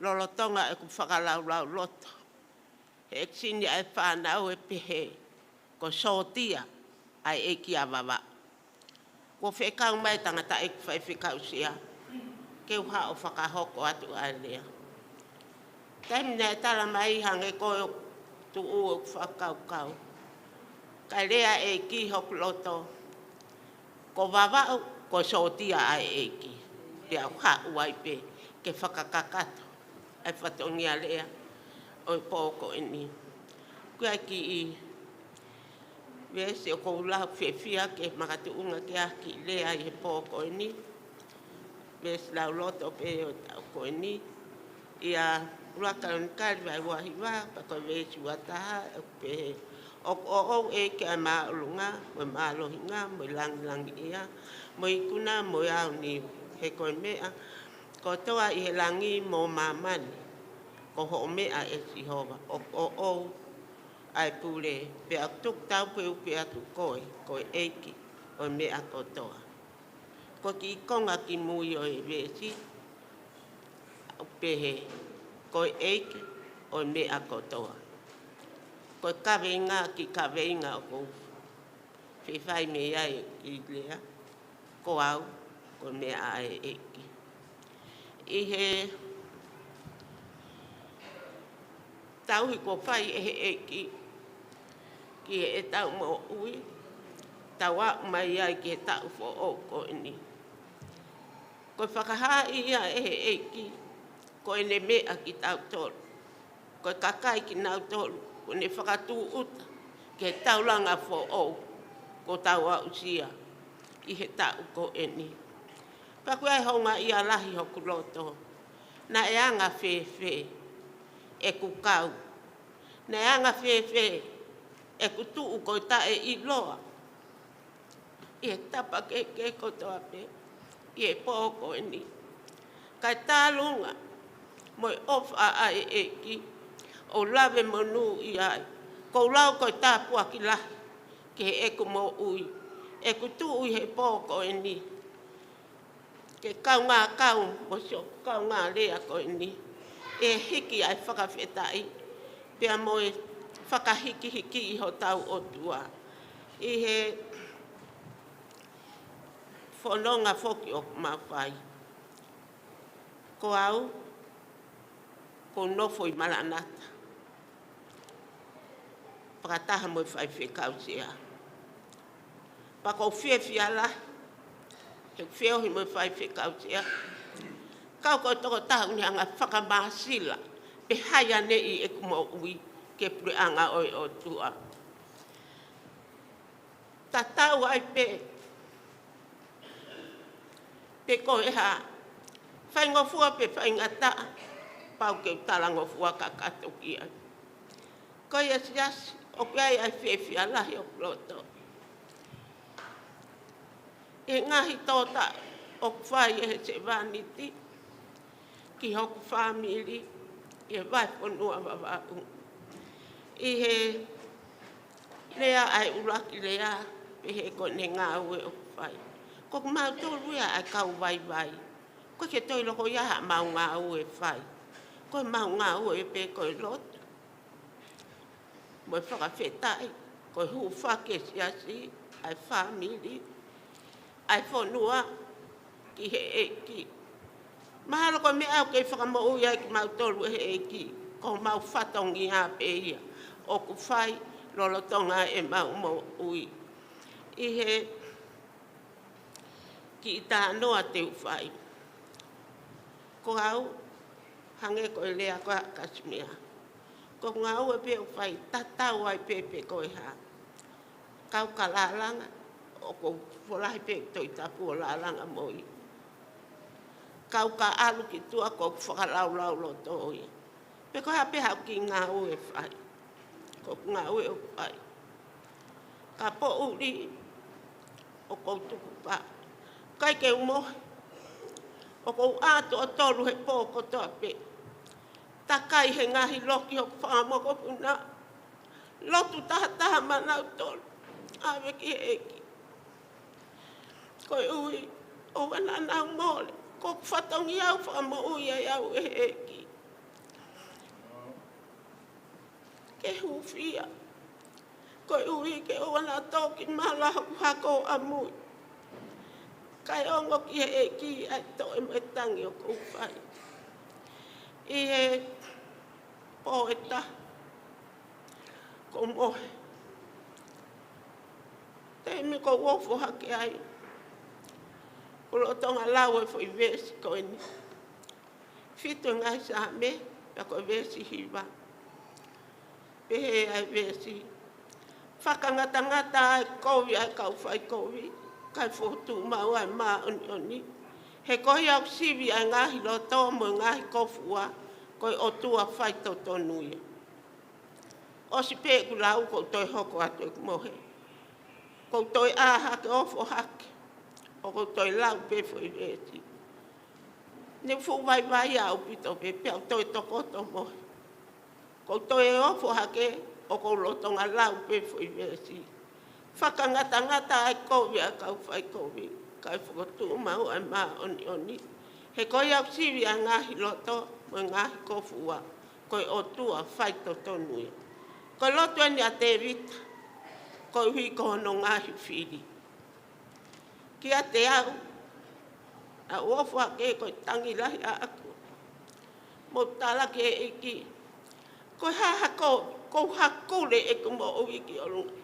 lolotonga ʻeku fakalaulauloto he ʻekisini ʻa e fānau ʻe pehē ko Sōtia ʻa e ʻeiki ʻa Vavaʻu. Kuo fekau mai tangataʻeiki faifekau sea ke u haʻu ʻo fakahoko atu ʻa e lea. Taimi naʻe tala mai hangē ko e tuʻu ʻeku fakakaukau, kae lea ʻEiki hoku loto, ko Vavaʻu ko Sōtia ʻa e ʻeiki. Pea u haʻu ai pē ke fakakakato ʻa e fatongia lea ʻo e pō ko eni. Ko e kiʻi Veesi ʻoku ou lau fiefia ke makatuʻunga ki ai ʻa e kiʻi lea ʻi he pō ko eni. Veesi lauloto pē ʻo e taʻu ko eni. ʻI he ʻUluaki Kalonikali vahe ua hiva, pea ko e veesi ua taha, ʻoku pehē: ʻOku ʻoʻou ʻEiki ʻa e māʻolunga, mo e mālohinga, mo e langilangiʻia, mo e ikuna, mo e aoniu, he ko e meʻa kotoa ʻi he langi mo māmani ko hoʻo meʻa, ʻe Sihova. ʻOku ʻoʻou ʻa e pule, pea ʻoku tuku taupoʻou pē atu koe, ko e ʻEiki ʻo e meʻa kotoa. Ko e kiʻi konga kimui ʻo e veesi, ʻoku pehē: Ko e ʻEiki ʻo e meʻa kotoa. Ko e kaveinga, kiʻi kaveinga ʻoku ou fefai mei ai e kiʻi lea: Ko au ko e meʻa ʻa e ʻEiki. ʻI he tauhi kuo fai ʻe he ʻEiki ki heʻetau moʻui, tau aʻu mai ai ki he taʻu foʻou ko eni. Ko e fakahaaʻi ia ʻe he ʻEiki ko ʻene meʻa kitautolu, ko e kakai kinautolu kuo ne fakatūʻuta ki he taulanga foʻou kuo tau aʻusia ʻi he taʻu ko eni. Pea ko e houngaʻia lahi hoku loto, naʻe anga fēfē ʻeku kau? Naʻe anga fēfē ʻeku tuʻu ko e taʻeʻiloa ʻi he tapa kehekehe kotoa pē ʻi he pō ko eni? Kae tālunga mo e ʻofa ʻa e ʻEiki ʻoku ou lave monūʻia ai, ʻoku ou lau ko e tāpuaki lahi ki heʻeku moʻui ʻeku tuʻu ʻi he pō ko eni ke kaungā kau mo siʻoku kaungā lea ko eni, ʻe hiki ʻa e fakafetaʻi pea mo e fakahikihiki ʻi hotau ʻOtua. ʻI he fononga foki ʻoku mau fai, ko au ʻoku ou nofo ʻi Malanata fakataha mo e Faifekau Sea. Pea ʻoku ou fiefia lahi he ʻoku feohi mo e Faifekau Sea, ka ko e tokotaha ʻoku ne hanga fakamāsila pe haianeʻi ʻeku moʻui ki he puleʻanga ʻo e ʻOtua. Tatau ai pē pe ko e hā, faingofua pe faingataʻa, pau ke u talangofua kakato ki ai. Ko ia, siasi, ʻoku ʻi ai ʻa e fiefia lahi ʻoku loto ʻi he ngaahi tōtaʻa ʻoku fai ʻe he sevāniti ki hoku fāmili ʻi he vahefonua Vavaʻu. ʻI he lea ʻa e ʻuluaki lea, pehē ko ʻene ngāue ʻoku fai: Ko kimautolu ia ʻa e kau vaivai. ʻOku ʻikai ke toe loko ia haʻamau ngāue ʻe fai. Ko ʻemau ngāue pē ko e lotu mo e fakafetaʻi, ko e hūfaki e siasi, ʻa e fāmili, ʻa e fonua ki he ʻEiki. Mahalo ko e meʻa ʻoku kei fakamoʻui ai kimautolu ʻe he ʻEiki, ko homau fatongia pē ia ʻoku fai lolotonga ʻemau moʻui. ʻI he kiʻi talanoa te u fai. Ko au, hangē ko e lea ko ē ʻa Kasimia, ko e ngāue pē ʻoku fai, tatau ai pē pe ko e hā. Kau ka lālanga, ʻoku ou folahi pē Tohi Tapu ʻo lālanga mo ia. Kau ka ʻalu ki tuʻa, ʻoku ou fakalaulauloto ia. Pe ko e hā pē haʻaku kiʻi ngāue ʻe fai, ko ʻeku ngāue ʻoku fai. Ka poʻuli, ʻoku ou tukupā, ʻikai ke u mohe. ʻOku ou ʻā tuʻo tolu he pō kotoa pē, takai he ngaahi loki hoku fanga mokopuna, lotu tahataha maʻanautolu, ʻave ki he ʻEiki. Koeʻuhi ʻoua naʻa nau mole, ko hoku fatongia ʻoku fakamoʻui ai au ʻe he ʻEiki ke hūfia, koeʻuhi ke ʻoua naʻa toki mala hoku hako ʻamui, kae ongo ki he ʻEiki ʻa e toʻe mo e tangi ʻoku ou fai. ʻI he pō ʻe taha, ʻoku ou mohe. Taimi ʻoku ou ofo hake ai, ʻoku ou lolotonga lau e foʻi veesi ko eni. Fitu e ngaahi Saame, pea ko e veesi hiva. Pehē ʻa e veesi: Fakangatangata ʻa e kovi ʻa e kau faikovi, kae fokotuʻu maʻu ʻa e māʻoniʻoni. He ko ia ʻoku sivi ʻa e ngaahi loto mo e ngaahi kōfuʻa, ko e ʻOtua faitotonu ia. ʻOsi pē ʻeku lau, ʻoku ou toe hoko atu ʻeku mohe. ʻOku ou toe ʻā hake, ofo hake, ʻoku ou toe lau pē foʻi veesi. Ne fuʻu vaivai ʻaupito pē, pea u toe tokoto mohe. ʻOku ou toe ofo hake, ʻoku ou lolotonga lau pē foʻi veesi. Fakangatangata ʻa e kovi ʻa e kau faikovi, kae fokotuʻu maʻu ʻa e māʻoniʻoni. He ko ia ʻoku sivi ʻa e ngaahi loto mo e ngaahi kōfuʻa, ko e ʻOtua faitotonu ia. Ko e lotu eni ʻa Tēvita, koeʻuhi ko hono ngaahi fili. Kiate au, ʻa e ofo hake ko e tangi lahi ʻaʻaku. Mo tala ki he ʻEiki, ko e hā haʻaku, ko e hā haʻaku lea ʻeku moʻui ki ʻolunga.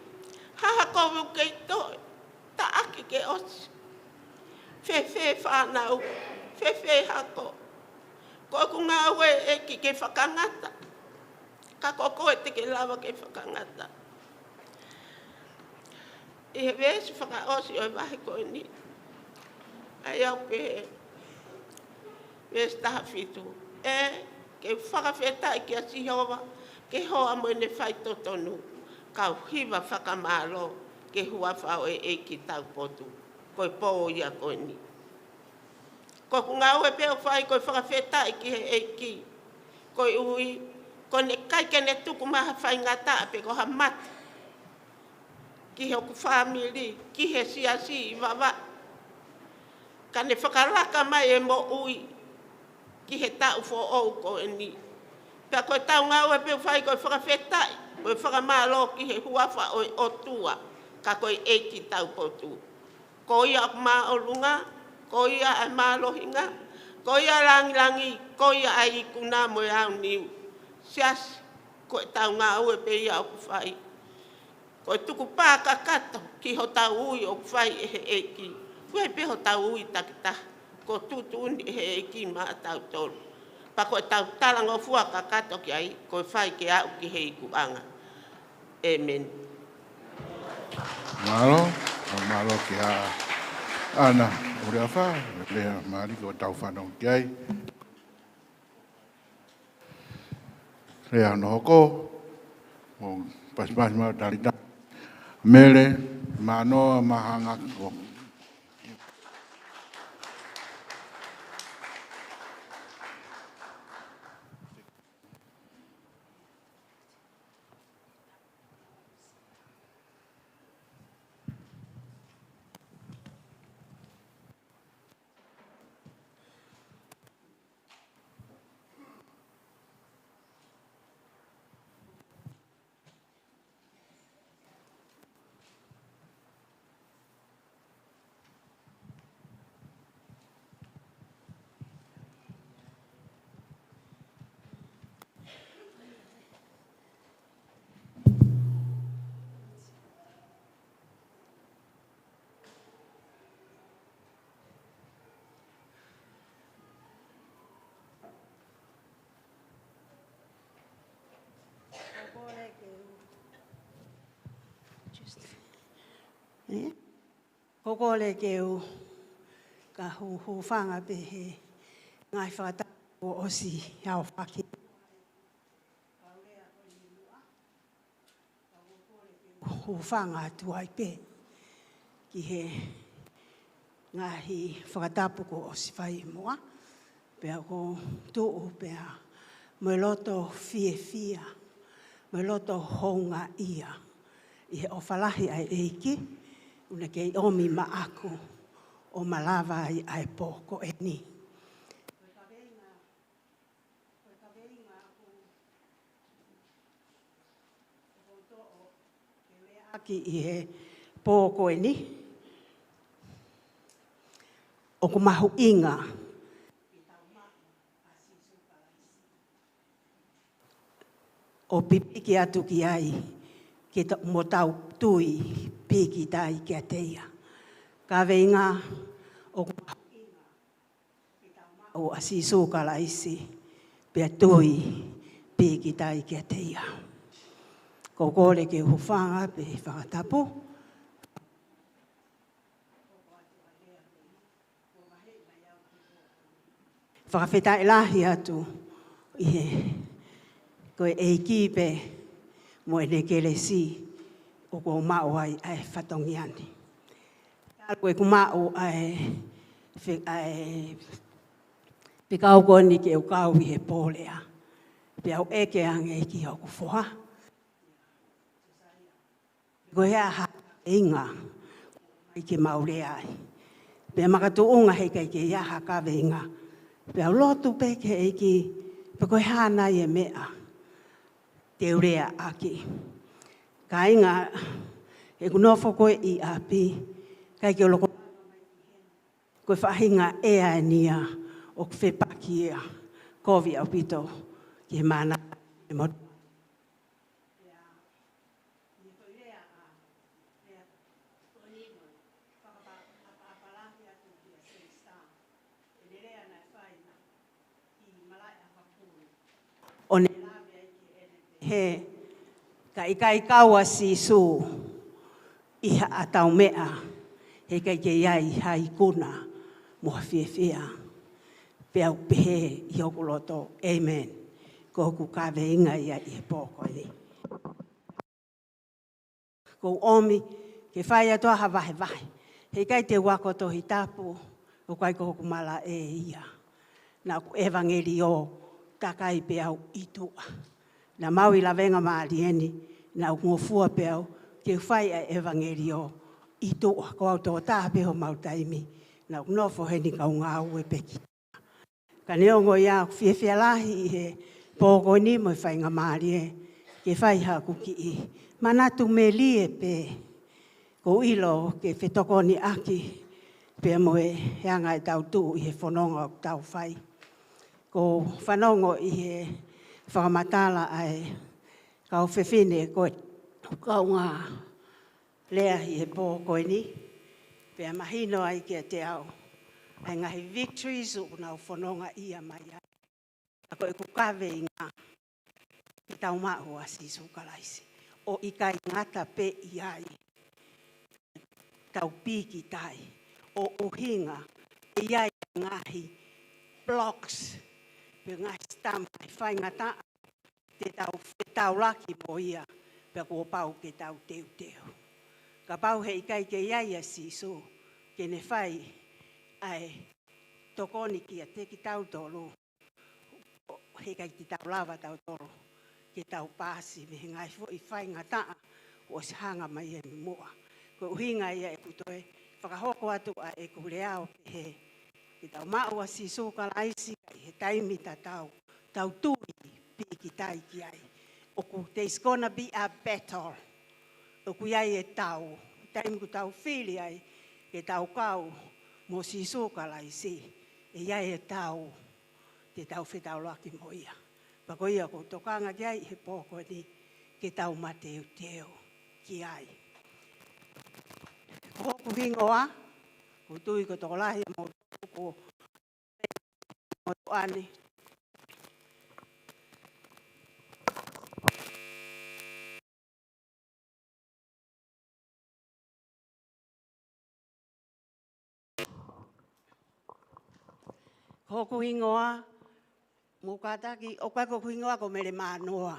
Hā haʻaku ʻoku kei toe, taʻaki ke ʻosi. Fēfē fānau, fēfē hako. Ko ʻeku ngāue ʻEiki ke fakangata. Ka ko koe te ke lava ke fakangata. ʻI he veesi fakaʻosi ʻo e vahe ko eni, ʻa ia ʻoku pehē, veesi taha fitu: ʻE, ke u fakafetaʻi kia Sihova, ke hoa mo ʻene faitotonu, ka u hiva fakamālō ki he huafa ʻo e ʻEiki taupotu. Ko e pō ia ko eni. Ko ʻeku ngāue pē ʻoku fai ko e fakafetaʻi ki he ʻEiki. Koeʻuhi, ko ʻene ʻikai ke ne tuku mai ha faingataʻa pe ko ha mate ki hoku fāmili, ki he siasi ʻi Vavaʻu. Ka ne fakalaka mai e moʻui ki he taʻu foʻou ko eni. Pea ko ʻetau ngāue pē ʻoku fai ko e fakafetaʻi, ko e fakamālō ki he huafa ʻo e ʻOtua, ka ko e ʻEiki taupotu. Ko ia ʻoku māʻolunga, ko ia ʻa e mālohinga, ko ia ʻa e langilangi, ko ia ʻa e ikuna mo e aoniu. Siasi, ko ʻetau ngāue pē ia ʻoku fai. Ko e tukupā kakato ki hotau ui ʻoku fai ʻe he ʻEiki. ʻOku ʻi ai pē hotau ui takitaha, ko e tuʻutuʻuni ʻe he ʻEiki maʻatautolu. Pea ko ʻetau talangofua kakato ki ai, ko e fai ke aʻu ki he ikuʻanga. ʻĒmeni. Mālō, mālō kia ʻAna ʻUleafa, lea mālie kuo tau fanongo ki ai. Lea hono hoko, ʻo pasipasi mau talita. Mele, Manoa, Mahanga, ko Ko e kole ke u, ē? Ko e kole ke u ka hū, hūfanga pē he ngaahi fakatapu kuo ʻosi aofaki. Hūfanga atu ai pē ki he ngaahi fakatapu kuo ʻosi fai muʻa, pea ʻoku ou tuʻu pē mo e loto fiefia, mo e loto houngaʻia ʻi he ʻofa lahi ʻa e ʻEiki, ʻoku ne kei ʻomi maʻaku ʻo malava ai ʻa e pō ko eni. Ko e kaveinga ʻoku ou toʻo ke lea ʻaki ʻi he pō ko eni, ʻoku mahuʻinga ʻo pipiki atu ki ai, ke ta-, mo tau tui pīkitai kiate ia. Kaveinga ʻoku mahuʻinga ʻo ʻa Sīsū Kalaisi, pea tui pīkitai kiate ia. Ko e kole ke u hūfanga pē he fakatapu. Fakafetaʻi lahi atu ʻi he, ko e ʻEiki pē mo ʻene kelesi ʻoku ou maʻu ai ʻa e fatongia ni. Talu ʻeku maʻu ʻa e fe-, ʻa e fekau ko eni ke u kau ʻi he pō lea, pea u ʻeke ange ki hoku foha, ko e hā ha kaveinga ʻoku ʻikai ke mau lea ai. Pea makatuʻunga heʻikai ke ʻi ai ha kaveinga, pea u lotu pē ki he ʻEiki, pe ko e hā nai e meʻa te u lea ʻaki. Kāinga, ʻeku nofo ko ē ʻi ʻapi, ʻikai ke u loko, ko e faʻahinga ʻea eni ia ʻoku fepaki ia, kovi ʻaupito ki he mana mo ʻo ne lave ai ki heʻene pehē, ka ʻikai kau ʻa Sīsū ʻi haʻatau meʻa, heʻikai ke ʻi ai ha ikuna mo ha fiefia. Pea u pehē ʻi hoku loto, ʻēmeni. Ko hoku kaveinga ia ʻi he pō ko eni. Ko u ʻomi ke fai atu ʻa ha vahevahe. Heʻikai te u ako Tohi Tapu, ʻoku ʻikai ko hoku malaʻe ia. Naʻa ku ʻevangeliō takai pē au ʻi tuʻa. Naʻa mau ʻi lavengamālie ni, naʻa ku ngofua pē au ke u fai ʻa e ʻevangeliō ʻi tuʻa. Ko au tokotaha pē homau taimi, naʻa ku nofo heni kau ngāue pē ki. Ka neongo ia, ʻoku fiefia lahi ʻi he pō ko eni mo e faingamālie ke fai haʻaku kiʻi manatu melie pē. Ko u ʻilo ke fetokoniʻaki pea mo e anga ʻetau tuʻu ʻi he fononga ʻoku tau fai. Ko u fanongo ʻi he fakamatala ʻa e kau fefine ko e kaungā lea ʻi he pō ko eni, pea mahino ai kiate au ʻa e ngaahi victories ʻoku nau fononga ia mai ai. Ka ko ʻeku kaveinga, ke tau maʻu ʻa Sīsū Kalaisi. ʻO ʻikai ngata pē ʻi ai, tau pīkitai, ʻo ʻuhinga ʻe ʻi ai ngaahi blocks, pe ngaahi stamp, faingataʻa te tau fetaulaki mo ia, pea kuo pau ke tau teuteu. Kapau heʻikai ke ʻi ai ʻa Sīsū ke ne fai ʻa e tokoni kiate kitautolu, heʻikai te tau lava tautolu ke tau paasi mei he ngaahi foʻi faingataʻa kuo ʻosi hanga mai ʻi muʻa. Ko e ʻuhinga ia ʻeku toe fakahoko atu ʻa ʻeku lea ʻo pehē, ke tau maʻu ʻa Sīsū Kalaisi, ka ʻi he taimi tatau, tau tui pīkitai ki ai. ʻOku, there's gonna be a battle. ʻOku ʻi ai e tau, taimi ʻoku tau fili ai ke tau kau mo Sīsū Kalaisi, ʻe ʻi ai e tau te tau fetaulaki mo ia. Pea ko ia ʻoku ou tokanga ki ai ʻi he pō ko eni, ke tau mateuteu ki ai. Ko hoku hingoa, ʻoku ou tui ko e tokolahi ʻo moutolu ʻoku motuʻa ni. Ko hoku hingoa, mou kātaki, ʻoku ʻikai ko hoku hingoa ko Mele Mānoa.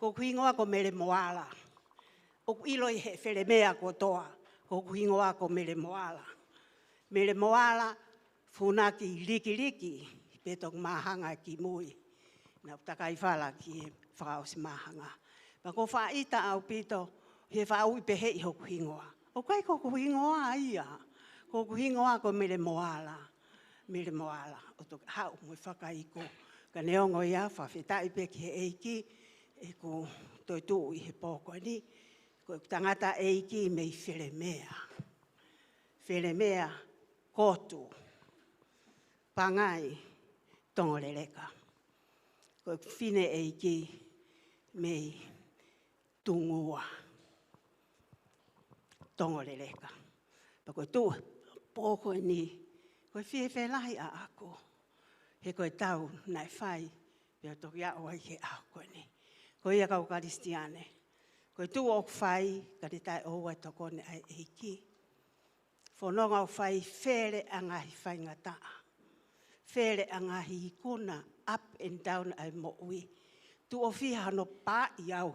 Ko hoku hingoa ko Mele Moala. ʻOku ʻiloʻi ʻe he Felemea kotoa, ko hoku hingoa ko Mele Moala. Mele Moala, funaki likiliki, pe toki māhanga kimui. Naʻa ku takai fala ki he fakaʻosi māhanga. Pea ʻoku ou faʻa ʻita ʻaupito, he faʻa ui pehē ʻi hoku hingoa. ʻOku ʻikai ko hoku hingoa ia. Ko hoku hingoa ko Mele Moala. Mele Moala. ʻO toki haʻu mo e fakaiku. Ka neongo ia, fakafetaʻi pē ki he ʻEiki, ʻeku toetuʻu ʻi he pō ko eni. Ko e tangataʻeiki mei Felemea. Felemea, Kotu, Pangai, Tongoleleka. Ko e fineʻeiki mei Tungua, Tongoleleka. Pea ko e tuʻu pō ko eni, ko e fiefia lahi ʻaʻaku. He ko e tau naʻe fai, pea toki aʻu ai ki he ʻaho ko eni. Ko ia kau Kalisitiane, Ko e tuʻu ʻoku fai, ka ne taʻeʻoua e tokoni ʻa e ʻEiki. Fononga ʻoku fai, fele ʻa e ngaahi faingataʻa. Fele ʻa e ngaahi ikuna, up and down ʻa e moʻui. Tuʻo fiha hono pāʻi au,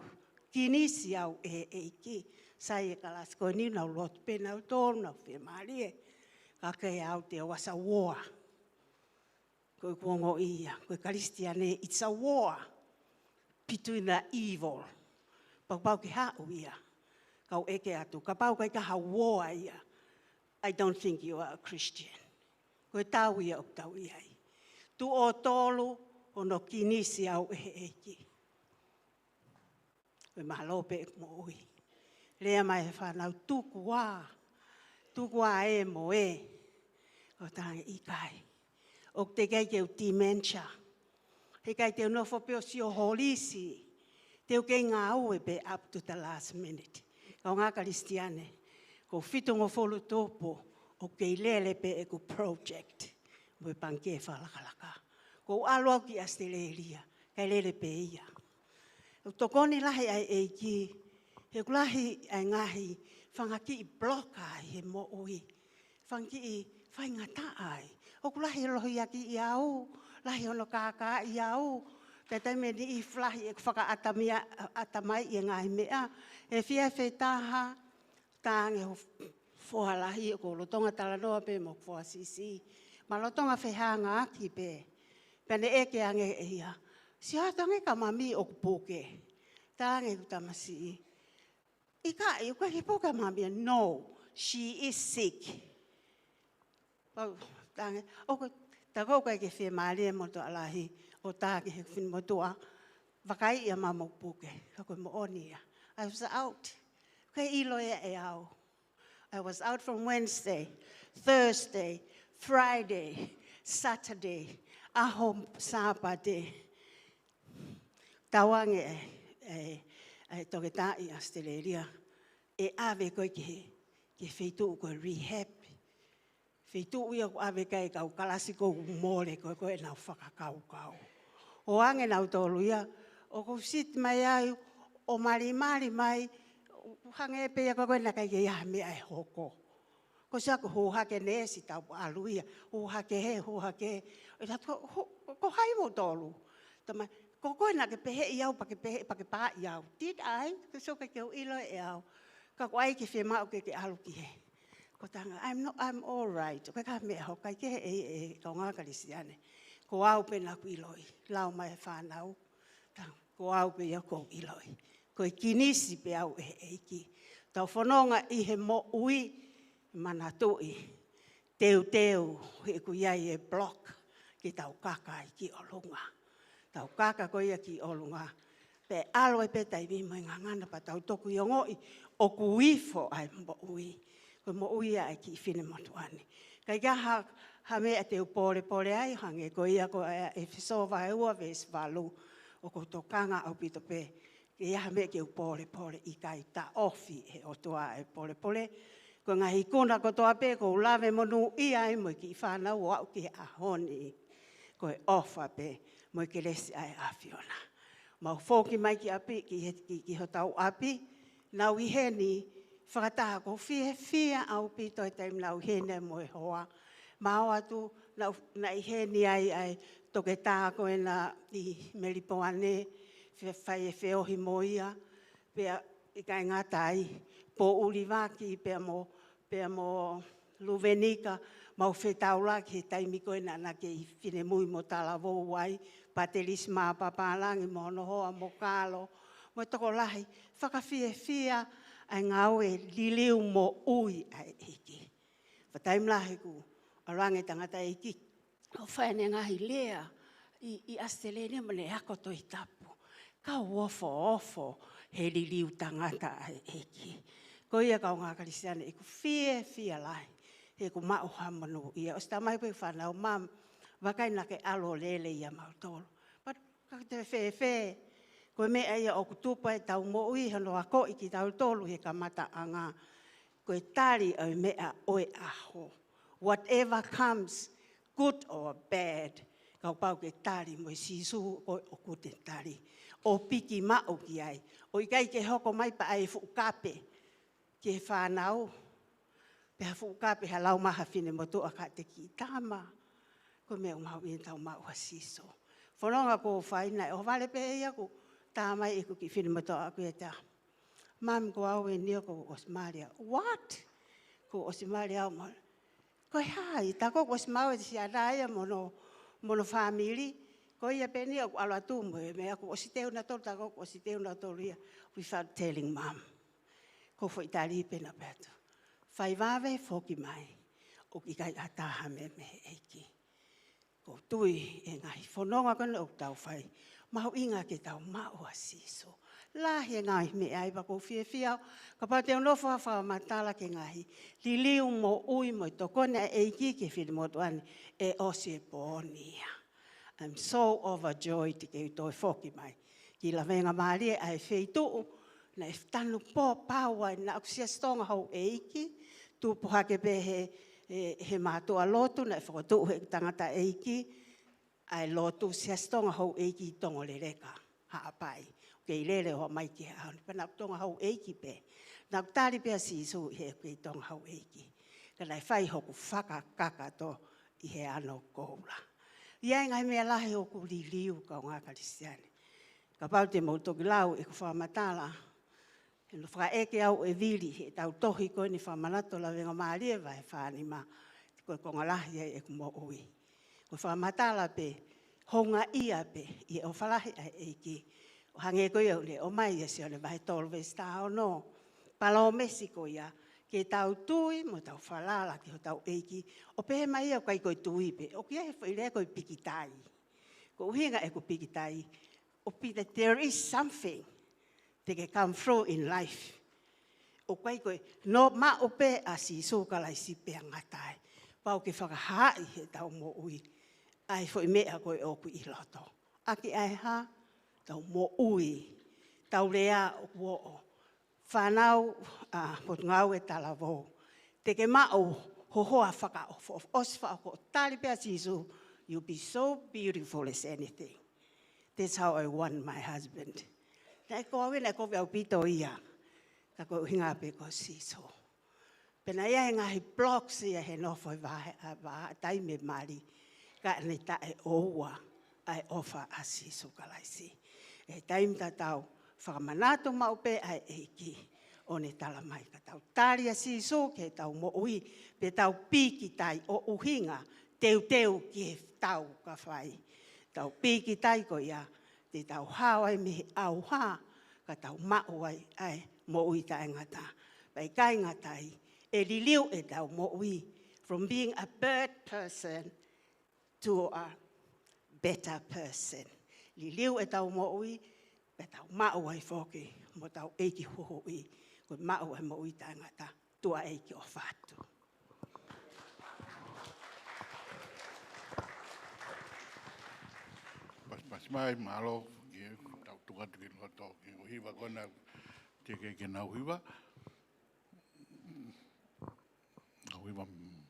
kinisi au ʻe he ʻEiki. Sai e kalasi ko eni, nau lotu pē nautolu, nau fiemālie. Ka ko au te u ʻasi ʻo uoa. Ko e kuongo ia, ko e Kalisitiane, it's a war between the evil. Pau pau ke haʻu ia, kau ʻeke atu, kapau ʻikai ke ha war ia, I don't think you are a Christian. Ko e tau ia ʻoku tau ʻi ai. Tuʻo tolu, hono kinisi au ʻe he ʻEiki. Ko e mālō pē ʻeku moʻui. Lea mai e fānau, tuku ā. Tuku ā ē mo ē. ʻOku ou talaange ʻikai. ʻOku teʻeki ai ke u dementia. Heʻikai te u nofo pē ʻo sio holisi. Te u kei ngāue pē up to the last minute. Kaungā Kalisitiane, ko e fitungofulu tupu, ʻoku kei lele pē ʻeku project mo e pangikē fakalakalaka. Ko u ʻalu au ki ʻAositelēlia, kae lele pē ia. ʻOku tokoni lahi ʻa e ʻEiki, he ʻoku lahi ʻa e ngaahi fanga kiʻi blocker ʻi he moʻui. Fanga kiʻi faingataʻa ai. ʻOku lahi e lohiakiʻi au, lahi hono kākaaʻi au. Taimi ʻe niʻihi lahi ʻeku fakaʻatamai ʻi he ngaahi meʻa. ʻE fie fetaha, talaange ho foha lahi, ʻoku ou lolotonga talanoa pē mo e foha siʻisiʻi. Ma lolotonga fehangaaki pē. Pea ne ʻeke ange ʻe ia, sio atu ange kia mami ʻoku puke. Talaange ʻeku tamasiʻi, ʻikai, ʻoku ʻikai ke puke ʻa mami. No, she is sick. Pau, talaange, ʻoku, tā ko ē ʻikai ke fiemālie mo toʻa lahi, ʻo tā ki he finemotuʻa, vakai ia ma mo puke, ka ko e moʻoni ia. I was out. ʻIkai ʻilo ia ʻe au. I was out from Wednesday, Thursday, Friday, Saturday, ʻaho Sāpate. Tauange e, e, e toketā ʻi ʻAositelēlia, ʻe ʻave koe ki he, ki he feituʻu ko e rehab. Feituʻu ia ʻoku ʻave ki ai e kau kalasi ʻoku mole ko ē, ko ē ʻenau fakakaukau. ʻO ange nautolu ia, ʻoku ou sit mai ai, ʻo malimali mai, hangē pē ia ko ē naʻe ʻikai ke ʻi ai ha meʻa ʻe hoko. Ko e sio ʻoku hū hake neesi tau ʻalu ia, hū hake hē, hū hake hē. ʻE tatu, ko, ko, ko hai moutolu? Tamai, ko koe naʻa ke pehē ʻi au, pea ke pehē, pea ke pāʻi au. Did I? Ko e sio ʻikai ke u ʻilo ʻe au. Ka ko ai ke fiemaʻu ke ke ʻalu ki hē. Ko e talaange, I'm not, I'm all right. ʻOku ʻikai ha meʻa hoko, ʻikai ke hē ʻe, ʻe, kaungā Kalisitiane. Ko au pē naʻa ku ʻiloʻi, lau mai e fānau. Talaange, ko au pē ia ʻoku ou ʻiloʻi. Ko e kinisi pē au ʻe he ʻEiki. Tau fononga ʻi he moʻui, manatuʻi, teuteu, he ʻoku ʻi ai e block ke tau kaka ai ki ʻolunga. Tau kaka ko ia ki ʻolunga. Pea ʻalu ai pē taimi mo e ngangana pea tau toki ongoʻi ʻoku ifo ʻa e moʻui. Ko e moʻui ia ʻa e kiʻi finemotuʻa ni. ʻIkai ke ʻi ai ha, ha meʻa te u polepole ai, hangē ko ia ko e ʻEfesō vahe ua veesi valu, ʻoku ou tokanga ʻaupito pē, ʻikai ha meʻa ke u polepole, ʻikai, taʻofi ʻe he ʻOtua e polepole. Ko e ngaahi ikuna kotoa pē ʻoku ou lave monūʻia ai mo e kiʻi fānau ʻo aʻu ki he ʻaho ni. Ko e ʻofa pē mo e kelesi ʻa e ʻAfiona. Mau foki mai ki ʻapi, ki he, ki, ki hotau ʻapi, nau ʻi heni, fakataha ʻoku ou fiefia ʻaupito he taimi nau ʻi heni ai mo e hoa. Mau ʻoatu, naʻa, naʻe ʻi heni ai ʻa e toketā ko ena ʻi Melipoane, fe-, fai e feohi mo ia, pea ʻikai ngata ai, Pōʻuli Vaki, pea mo, pea mo Luvenika, mau fetaulaki he taimi ko ena naʻa ke ʻi finemui mo talavou ai, Patelisi Mapapalagi mo hono hoa mo Kalo, mo e tokolahi, fakafiefia ʻa e ngāue liliu moʻui ʻa e ʻEiki. Fakataimi lahi ʻoku ʻalu ange tangataʻeiki ʻo fai ʻene ngaahi lea ʻi, ʻi ʻAositelēlia mo ʻene ako Tohi Tapu. Kau ofoofo he liliu tangata ʻa e ʻEiki. Ko ia kaungā Kalisitiane ʻeku fiefia lahi, he ʻoku maʻu ha monūʻia. ʻOsi talamai pē fānau, Mum, vakai naʻa ke ʻalu ʻo lele ia mautolu. But ka te fēfē, ko e meʻa ia ʻoku tupu ai ʻetau moʻui, hono akoʻi kitautolu he kamataʻanga. Ko e tali ʻo e meʻa ʻo e ʻaho. Whatever comes, good or bad, Kapau ke tali mo e Sīsū ko ē ʻoku te tali. ʻO piki maʻu ki ai. ʻO ʻikai ke hoko mai pē ʻa e fuʻu kape ki he fānau. Pe ha fuʻu kape ha lau mai ha finemotuʻa ka te kiʻi tama. Ko e meʻa ʻoku mahuʻinga ke tau maʻu ʻa Sīsū. Fononga ʻoku ou fai naʻe ʻohovale pē ia ʻoku tā mai ʻeku kiʻi finemotuʻa ʻaʻaku ia te au. Mami, ko au eni ʻoku ou ʻosi mali au. What? Kuo u ʻosi mali au mo Ko e hā, ʻi he taimi ko ē kuo ʻosi maʻu e siana ia mo hono, mo hono fāmili, ko ia pē eni ʻoku ʻalu atu mo e meʻa kuo ʻosi teu nautolu, taimi ko ē kuo ʻosi teu nautolu ia, without telling mom. Ko e foʻi tali pē naʻe pehē atu. Fai vave foki mai, ʻoku ʻikai ʻatā ha meʻa mei he ʻEiki. ʻOku ou tui ʻi he ngaahi fononga ko eni ʻoku tau fai, mahuʻinga ke tau maʻu ʻa Sīsū. Lahi e ngaahi meʻa ia pea ʻoku ou fiefia au kapau te u nofo ʻo fakamatala ki he ngaahi liliu moʻui mo e tokoni ʻa e ʻEiki ki he finemotuʻa ni, ʻe ʻosi e pō ni ia. I'm so overjoyed ke u toe foki mai ki Lavengamālie, ʻa e feituʻu naʻe tanu pō pau ai, naʻa ku Siasi Tonga Houʻeiki, tupu hake pē he, he, he mātuʻa lotu, naʻe fokotuʻu he tangataʻeiki ʻa e lotu, Siasi Tonga Houʻeiki Tongoleleka, Haʻapai. Kei lele ʻo mai ki he ʻaho ni, pea naʻa ku Tonga Houʻeiki pē. Naʻa ku tali pē ʻa Sīsū ʻi heʻeku kei Tonga Houʻeiki. Ka naʻe fai hoku fakakakato ʻi he ano koula. ʻI ai e ngaahi meʻa lahi ʻoku liliu, kaungā Kalisitiane. Kapau te mou toki lau ʻeku fakamatala, he naʻe fakaʻeke au ʻe Vili, heʻetau tohi ko eni Fakamanatu ʻo Lavengamālie vahe fā nima, ko e konga lahi ia ʻeku moʻui. Ko e fakamatala pē, houngaʻia pē ʻi he ʻofa lahi ʻa e ʻEiki. ʻO hangē ko ia ʻoku ne ʻomai ʻia Sione vahe tolu veesi taha ono. Palōmesi ko ia, ke tau tui mo tau falala ki hotau ʻEiki. ʻO pehē mai ia ʻoku ʻikai ko e tui pē, ʻoku ʻi ai e foʻi lea ko e pikitai. Ko e ʻuhinga ʻeku pikitai, ʻo pehē there is something that can come through in life. ʻOku ʻikai ko e nofo maʻu pē ʻa Sīsū Kalaisi pea ngata ai. Pau ke fakahaaʻi heʻetau moʻui ʻa e foʻi meʻa ko ē ʻoku ʻi loto. ʻAki ʻa e hā? Tau moʻui, tau lea ʻoku oʻo. Fānau ʻa Potungāue Talavou, te ke maʻu ho hoa fakaʻofoʻofa, ʻosi fakaʻofoʻofa, tali pē ʻa Sīsū, you'll be so beautiful as anything. That's how I want my husband. Naʻe kovi, naʻe kovi ʻaupito ia. Ka ko e ʻuhinga pē ko Sīsū. Pea naʻe ʻi ai e ngaahi blocks ia he nofo he vahaʻa, vahaʻa taimi mali. Ka ne taʻeʻoua ʻa e ʻofa ʻa Sīsū Kalaisi. ʻI he taimi tatau, fakamanatu maʻu pē ʻa e ʻEiki ʻo ne tala mai ka tau tali ʻa Sīsū ki heʻetau moʻui, pea tau pikitai ʻo ʻuhinga teuteu ki he tau ka fai. Tau pikitai ko ia, te tau hao ai mei he ʻauha, ka tau maʻu ai ʻa e moʻui taʻengata. Pea ʻikai ngata ai, ʻe liliu ʻetau moʻui from being a bad person to a better person. Liliu ʻetau moʻui, pea tau maʻu ai foki mo hotau ʻEiki Huhuʻi, ko e maʻu ʻa e moʻui taʻengata. Tuʻa ʻEiki ʻofa atu. Pasipasi mai, mālō, ke tau tuku atu ki loto, ke u hiva ko ena, ke, ke, ke nau hiva. Nau hiva, mm.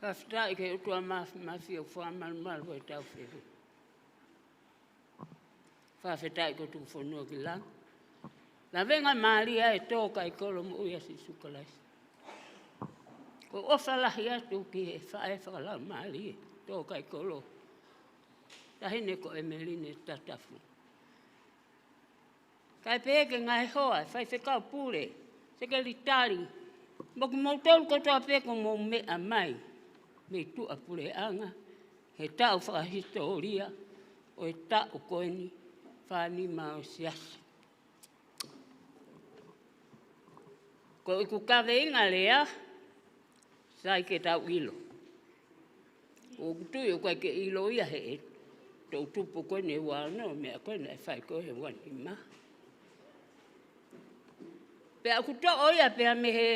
Fakafetaʻi ki he ʻOtua Māfimafi ʻoku fakamalumalu ʻetau fehuʻi. Fakafetaʻi ko e tuku fonua ki langi. Lavenga mālie ʻa e tō kai kolo moʻui ʻa Sīsū Kalaisi. Ko e ʻofa lahi atu ki he faʻē fakalaumālie, tō kai kolo, Taʻahine ko ʻEmeline Tatafu. Kae pehē ki he ngaahi hoa, faifekau pule, sekelitali, mo kimoutolu kotoa pē kuo mou meʻa mai mei tuʻapuleʻanga he taʻu fakahisitōlia ʻo e taʻu ko eni, fānima ʻo e siasi. Ko ʻeku kaveinga lea, sai ke tau ʻilo. ʻOku ou tui ʻoku ʻikai ke ʻilo ia he ʻe toʻutupu ko eni ʻe ua ono, meʻa ko eni naʻe fai ko ē he ua nima. Pea ʻoku toʻo ia pea mei he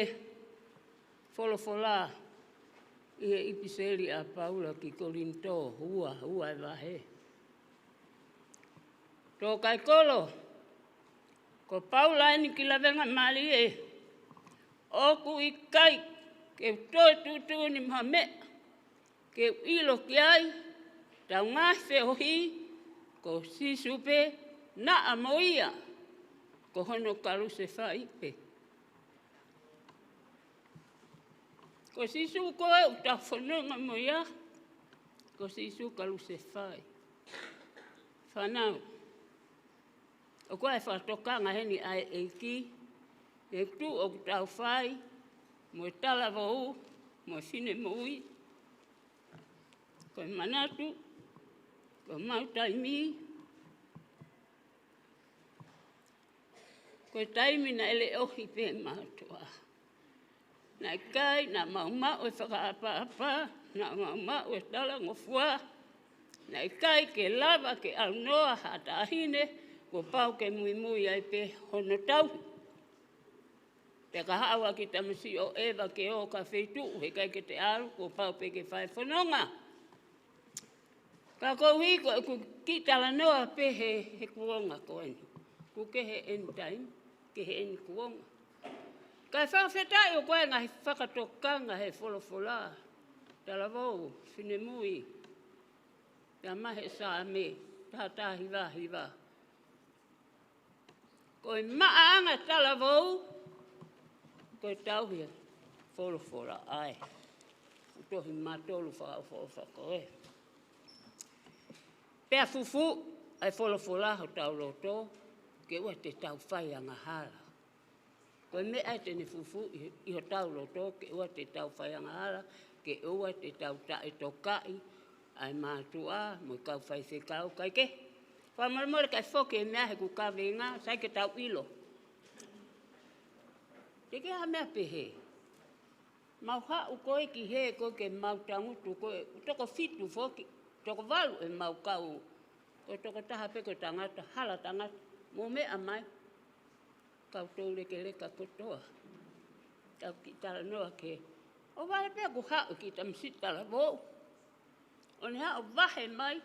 folofola ʻi he ʻipiseli ʻa Paula ki Kolinitō, ua, ua e vahe. Tō kai kolo, ko Paula eni ki lavenga mālie, ʻoku ʻikai ke u toe tuʻutuʻuni mo ha meʻa ke u ʻilo ki ai, ʻetau ngaahi feohi, ko Sīsū pē, naʻa mo ia, ko hono kalusefai pē. Ko Sīsū ko ē ʻoku tau fononga mo ia, ko Sīsū kalusefai. Fānau, ʻoku ʻi ai e fakatokanga heni ʻa e ʻEiki, he tuʻu ʻoku tau fai, mo e talavou, mo e finemui. Ko e manatu, ko e mau taimi, ko e taimi naʻe leʻohi pē mātuʻa. Naʻe ʻikai, naʻa mau maʻu e fakaʻapaʻapa, naʻa mau maʻu e talangofua. Naʻe ʻikai ke lava ke ʻalu noa ha taʻahine, kuo pau ke muimui ai pē hono tauhi. Pea ka haʻu ha kiʻi tamasiʻi ʻo ʻeva ke ō ki ha feituʻu, heʻikai ke te ʻalu, kuo pau pē ke fai fononga. Ka koeʻuhi ko ʻeku kiʻi talanoa pē he, he kuonga ko eni. ʻOku kehe ʻeni taimi, kehe ʻeni kuonga. Kae fakafetaʻi ʻoku ʻi ai e ngaahi fakatokanga he folofola. Talavou, finemui, tamasiʻi Saame, taha taha hiva hiva. Ko e maʻaʻanga talavou, ko e tauhi e folofola ʻa e tohi Mātolu fakaʻofoʻofa ko ē. Pea fufū ʻa e folofola hotau loto, ke ʻoua te tau fai angahala. Ko e meʻa ia te ne fufū ʻi, ʻi hotau loto, ke ʻoua te tau fai angahala, ke ʻoua te tau taʻetokaʻi ʻa e mātuʻa mo e kau faifekau, kae kehe. Fakamolemole kae foki e meʻa he ʻeku kaveinga, sai ke tau ʻilo. Teʻeki ha meʻa pehē. Mau haʻu ko ē ki hē ko ē ke mau tangutu ko ē, toko fitu foki, toko valu ʻemau kau. Ko e tokotaha pē ko e tangata, hala tangata, mou meʻa mai. Kau toulekeleka kotoa. Kau kiʻi talanoa ki hē. ʻO vale pē ʻoku haʻu e kiʻi tamasiʻi talavou. ʻO ne haʻu ʻo vahe mai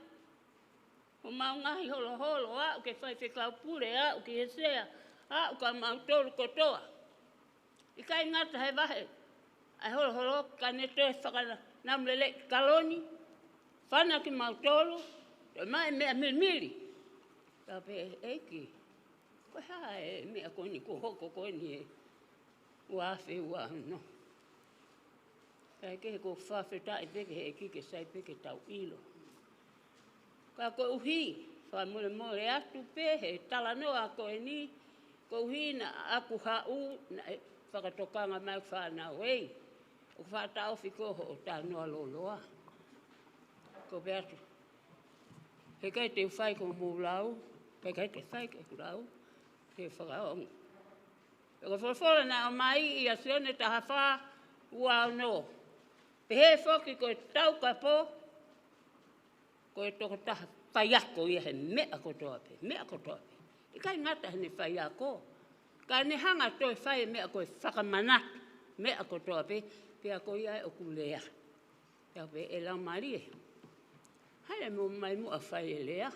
homau ngaahi holoholo, aʻu ki he faifekau pule, aʻu ki he sea, aʻu kia mautolu kotoa. ʻIkai ngata he vahe ʻa e holoholo, ka ne toe fakanamuleleʻi kaloni, fana kimautolu, toe maʻu e meʻa milimili. Ka pehē, ʻEiki, ko e hā e meʻa ko eni kuo hoko ko eni he ua afe ua ono? Kae kehe, ʻoku ou fakafetaʻi pē ki he ʻEiki ke sai pē ke tau ʻilo. Ka koeʻuhi, fakamolemole atu pē he talanoa ko eni, koeʻuhi naʻa ku haʻu, naʻe fakatokanga mai ʻeku fānau, ʻEiki, ʻoku faʻa taʻofi ko hoʻo talanoa lōloa. Ko u pehē atu, heʻikai te u fai ko hoʻomou lau, heʻikai te u fai ko ʻeku lau, te u fakaongo. Pea ko e folofola naʻe ʻomai ʻia Sione taha fā, ua ono. Pehē foki ko e taukapo, ko e tokotaha faiako ia he meʻa kotoa pē, meʻa kotoa pē. ʻIkai ngata heʻene faiako, ka ne hanga ʻo toe fai e meʻa ko e fakamanatu, meʻa kotoa pē, pea ko ia ʻoku lea. Pea pehē ʻe Laumālie, haʻele mo mai muʻa fai e lea.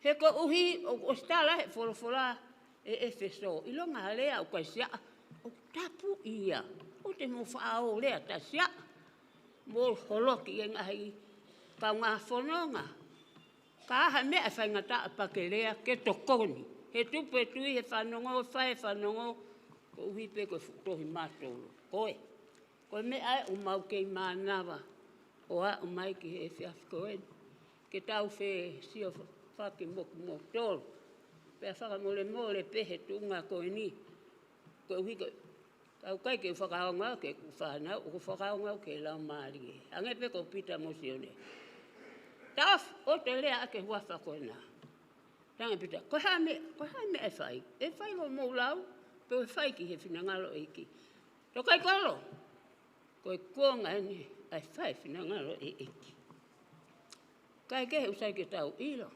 He koeʻuhi ʻoku ʻosi tala he folofola ʻe ʻEfesō, ʻilonga ha lea ʻoku ʻikai siaʻa, ʻoku tapu ia. ʻOua te mou faʻa ō ʻo lea taʻesiaʻa. mo holoki e ngaahi kaungā fononga. Ka ʻi ai ha meʻa ʻe faingataʻa pea ke lea ke tokoni. He tupu e tui, he fanongo, fai e fanongo, koeʻuhi pē ko e fuʻu tohi mātolo. Ko e, ko e meʻa ē ʻoku mau kei mānava ʻo aʻu mai ki he efiafi ko eni. Ke tau fesiofaki mo kimoutolu. Pea fakamolemole pē he tuʻunga ko eni. Koeʻuhi ko e, ʻoku ʻikai ke u fakaongo au ki heʻeku fānau, ʻoku ou fakaongo au ki he Laumālie. Hangē pē ko Pita mo Sione. Taʻofi, ʻoua te ke lea ʻaki e huafa ko ena. Talaange ʻe Pita, ko e hā e meʻa, ko e hā e meʻa ʻe fai? ʻE fai ʻo mou lau, pe ʻe fai ki he finangalo ʻo e ʻEiki. Tō kaikolo, ko e kuonga eni ʻa e fai e finangalo ʻo e ʻEiki. Kae kehe, ʻoku sai ke tau ʻilo,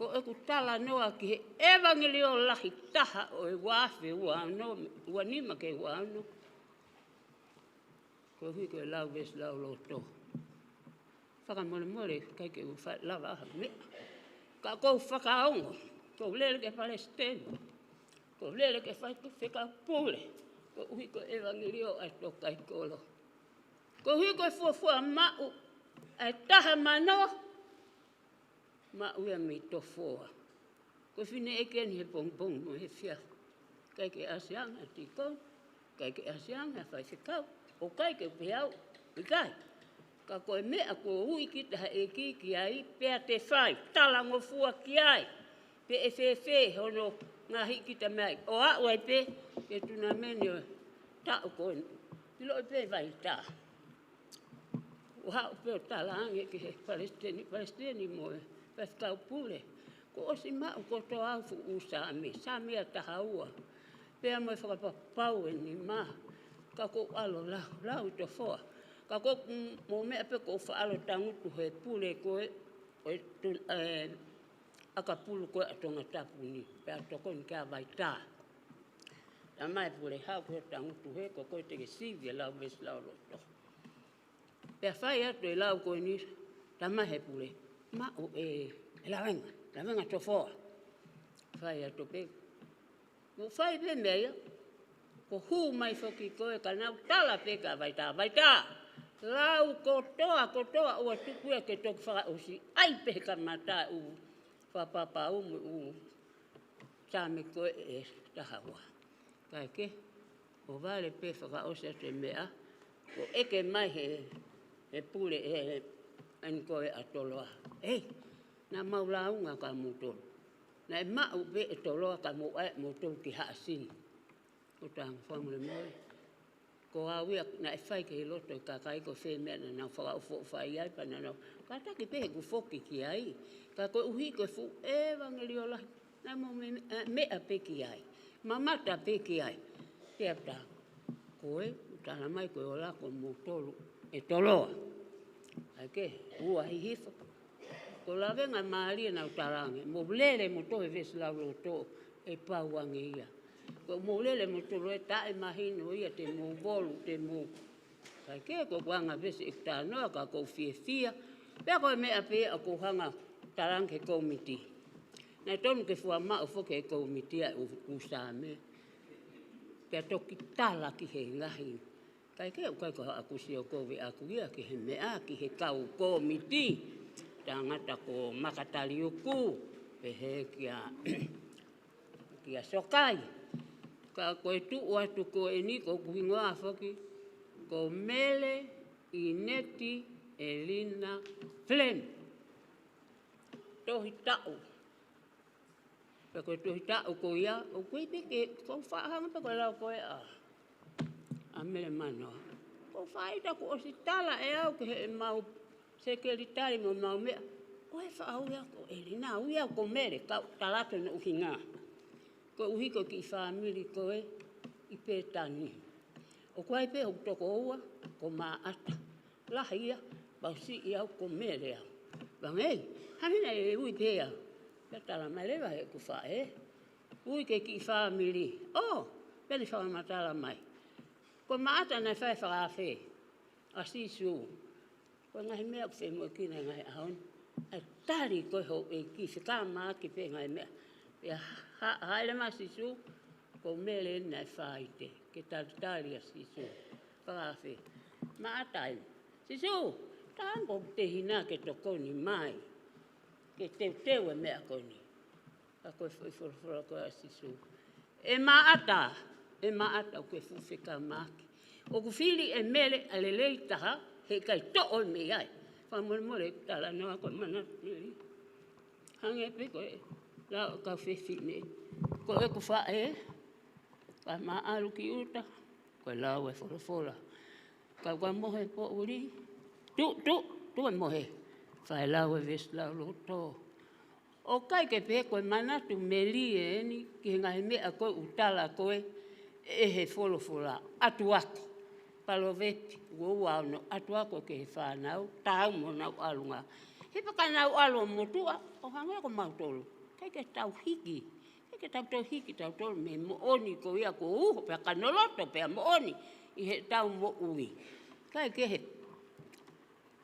ko ʻeku talanoa ki he ʻevangeliō lahi taha ʻo e ua afe ua ono, ua nima ki he ua ono. Koeʻuhi ko e lau veesi lauloto. Fakamolemole, ʻikai ke u fa-, lava ha meʻa. Ka ʻoku ou fakaongo, ʻoku ou lele ki he palesiteni, ʻoku ou lele ki he faifekau pule, koeʻuhi ko e ʻevangeliō ʻa e tō kaikolo. Koeʻuhi ko e fuofua maʻu ʻa e taha mano, maʻu ia mei Tofoa. Ko e fineʻeiki eni he pongipongi mo e efiafi. ʻIkai ke ʻasi ange ha tīkoni, ʻikai ke ʻasi ange ha faifekau, ʻoku ʻikai ke u pehē au, ʻikai. Ka ko e meʻa kuo ui kita ʻe he ʻEiki ki ai, pea te fai, talangofua ki ai. Pe ʻe fēfē hono ngaohi kita mei ai. ʻO aʻu ai pē ki he tunameni ʻo e taʻu ko eni. ʻIloʻi pē Vaitā. ʻO haʻu pē ʻo talaange ki he palesiteni, palesiteni mo e faifekau pule. Kuo ʻosi maʻu kotoa au fuʻu Saame, Saame ʻa taha ua. Pea mo e fakapapau ʻe nima. Ka ʻoku ou ʻalu ʻo lau, lau ʻi Tofoa. Ka ʻoku ou, mm, mo e meʻa pē ʻoku ou faʻa ʻalu ʻo tangutu he pule ko ē, ʻo e tun-, ē, ʻakapulu ko ē ʻa Tongatapu ni. Pea tokoni ki ai ʻa Vaitā. Talamai ʻe he pule, haʻu koe ʻo tangutu he, ko koe te ke sivi e lau veesi lauloto. Pea fai atu e lau ko eni, talamai ʻe he pule, maʻu ʻe, ʻe Lavenga, Lavenga Tofoa. Fai atu pē. Mo fai pē meʻa ia, kuo hū mai foki ko ē ka nau tala pē kia Vaitā, Vaitā, lau kotoa, kotoa ʻoua tuku ia ke toki fakaʻosi, ʻai pē he kamata ʻū fakapapau mo e ʻū Saame ko ē ʻe taha ua. Kae kehe, ʻo vale pē fakaʻosi atu e meʻa, kuo ʻeke mai ʻe he, he pule ʻe, ʻe, eni ko ē ʻa Toloa. ʻEi, naʻa mau lāunga kia moutolu. Naʻe maʻu pē ʻe Toloa ka mou ʻai moutolu ki Haʻasini. Ko e tanga fakamolemole. Ko au ia naʻe fai ki he loto ʻo e kakai ko fē meʻa naʻa nau fakaʻofoʻofa ai pea naʻa nau kātaki pē heʻeku foki ki ai. Ka koeʻuhi ko e fuʻu ʻevangeliō lahi, naʻa mau me-, ē, meʻa pē ki ai. Mamata pē ki ai. Pea ta, ko e, talamai ko e ola ko moutolu ʻe Toloa. ʻAi ke, ua hihifo. Ko Lavenga mālie naʻa ku talaange, mou lele mo tohi e veesi lauloto ʻe pau ange ia. Ko mou lele mo tohi ē taʻemahino ia te mou volu, te mou. Kae kehe ko ʻeku anga veesi ʻeku talanoa ka ʻoku ou fiefia. Pea ko e meʻa pē ia ʻoku ou hanga ʻo talaange ki he kōmiti. Naʻe tonu ke fua maʻu foki ʻe he kōmiti ʻa e ʻū, ʻū Saame. Pea toki tala ki he ngaahi Kae kehe ʻoku ʻikai ko haʻaku sio kovi ʻaku ia ki he meʻa, ki he kau kōmiti. Tangata ko Makataliuku, pehē kia, kia Sokai. Ka ko e tuʻu atu ko eni ko hoku hingoa foki, ko Mele ʻIneti ʻElina Flynn. Tohi taʻu. Pea ko e tohi taʻu ko ia, ʻoku ʻi ai pē ke, ʻoku ou faʻa hanga pē ko e lau ko ē ʻa, ʻa Mele Manoa. ʻOku ou faʻa ʻita kuo ʻosi tala ʻe au ki heʻemau sekelitali mo ʻemau meʻa. ʻOku ʻikai faʻa ui au ko ʻElina, ui au ko Mele, kau tala atu hono ʻuhinga. Koeʻuhi ko e kiʻi fāmili ko ē ʻi Pētani. ʻOku ʻi ai pē hoku tokoua, ko Maʻata. Lahi ia, pea u siʻi au ko Mele au. Pea ngali, hangē naʻe ui pē au. Pea talamai leva ʻe heʻeku faʻē. Ui ki he kiʻi fāmili. ʻŌ, pea ne fakamatala mai. Ko Maʻata naʻe fai e fakaafe ʻa Sīsū. Ko e ngaahi meʻa ʻoku femoʻuekina he ngaahi ʻaho ni. ʻA e tali ko ē houʻeiki, fekamaki pē ngaahi meʻa. Pea ha-, hāʻele mai ʻa Sīsū, ko Mele naʻe faite. Ke talitali ʻa Sīsū. Fakaafe. Maʻata ē. Sīsū, tā ko ʻeku tehina ke tokoni mai, ke teuteu e meʻa ko eni. Ka ko e foʻi folofola ko ē ʻa Sīsū: ʻE Māʻata, ʻe Māʻata, ʻoku ke fuʻu fekamaki. ʻOku fili ʻe Mele ʻa e lelei taha, heʻikai toʻo mei ai. Fakamolemole ʻeku talanoa ko e manatu Mele. Hangē pē ko e lau ʻa e kau fefine. Ko ʻeku faʻē, ka ma ʻalu ki ʻuta, ko e lau e folofola. Ka ʻoku mohe poʻuli, tuʻu, tuʻu, tuʻu e mohe. Fai lau e veesi lauloto. ʻOku ʻikai ke pehē ko e manatu Mele eni ki he ngaahi meʻa ko ē ʻoku tala ko ē ʻe he folofola. ʻAtu ako. Palovepi ua ua ono, ʻatu ako ki he fānau, taau mo honau ʻalunga. He pea ka nau ʻalu ʻo motuʻa, ʻo hangē ko mautolu, ʻikai ke tau hiki. ʻIkai ke tau toe hiki tautolu mei he moʻoni ko ia kuo uho pea ka noloto pea moʻoni ʻi heʻetau moʻui. ʻIkai ke he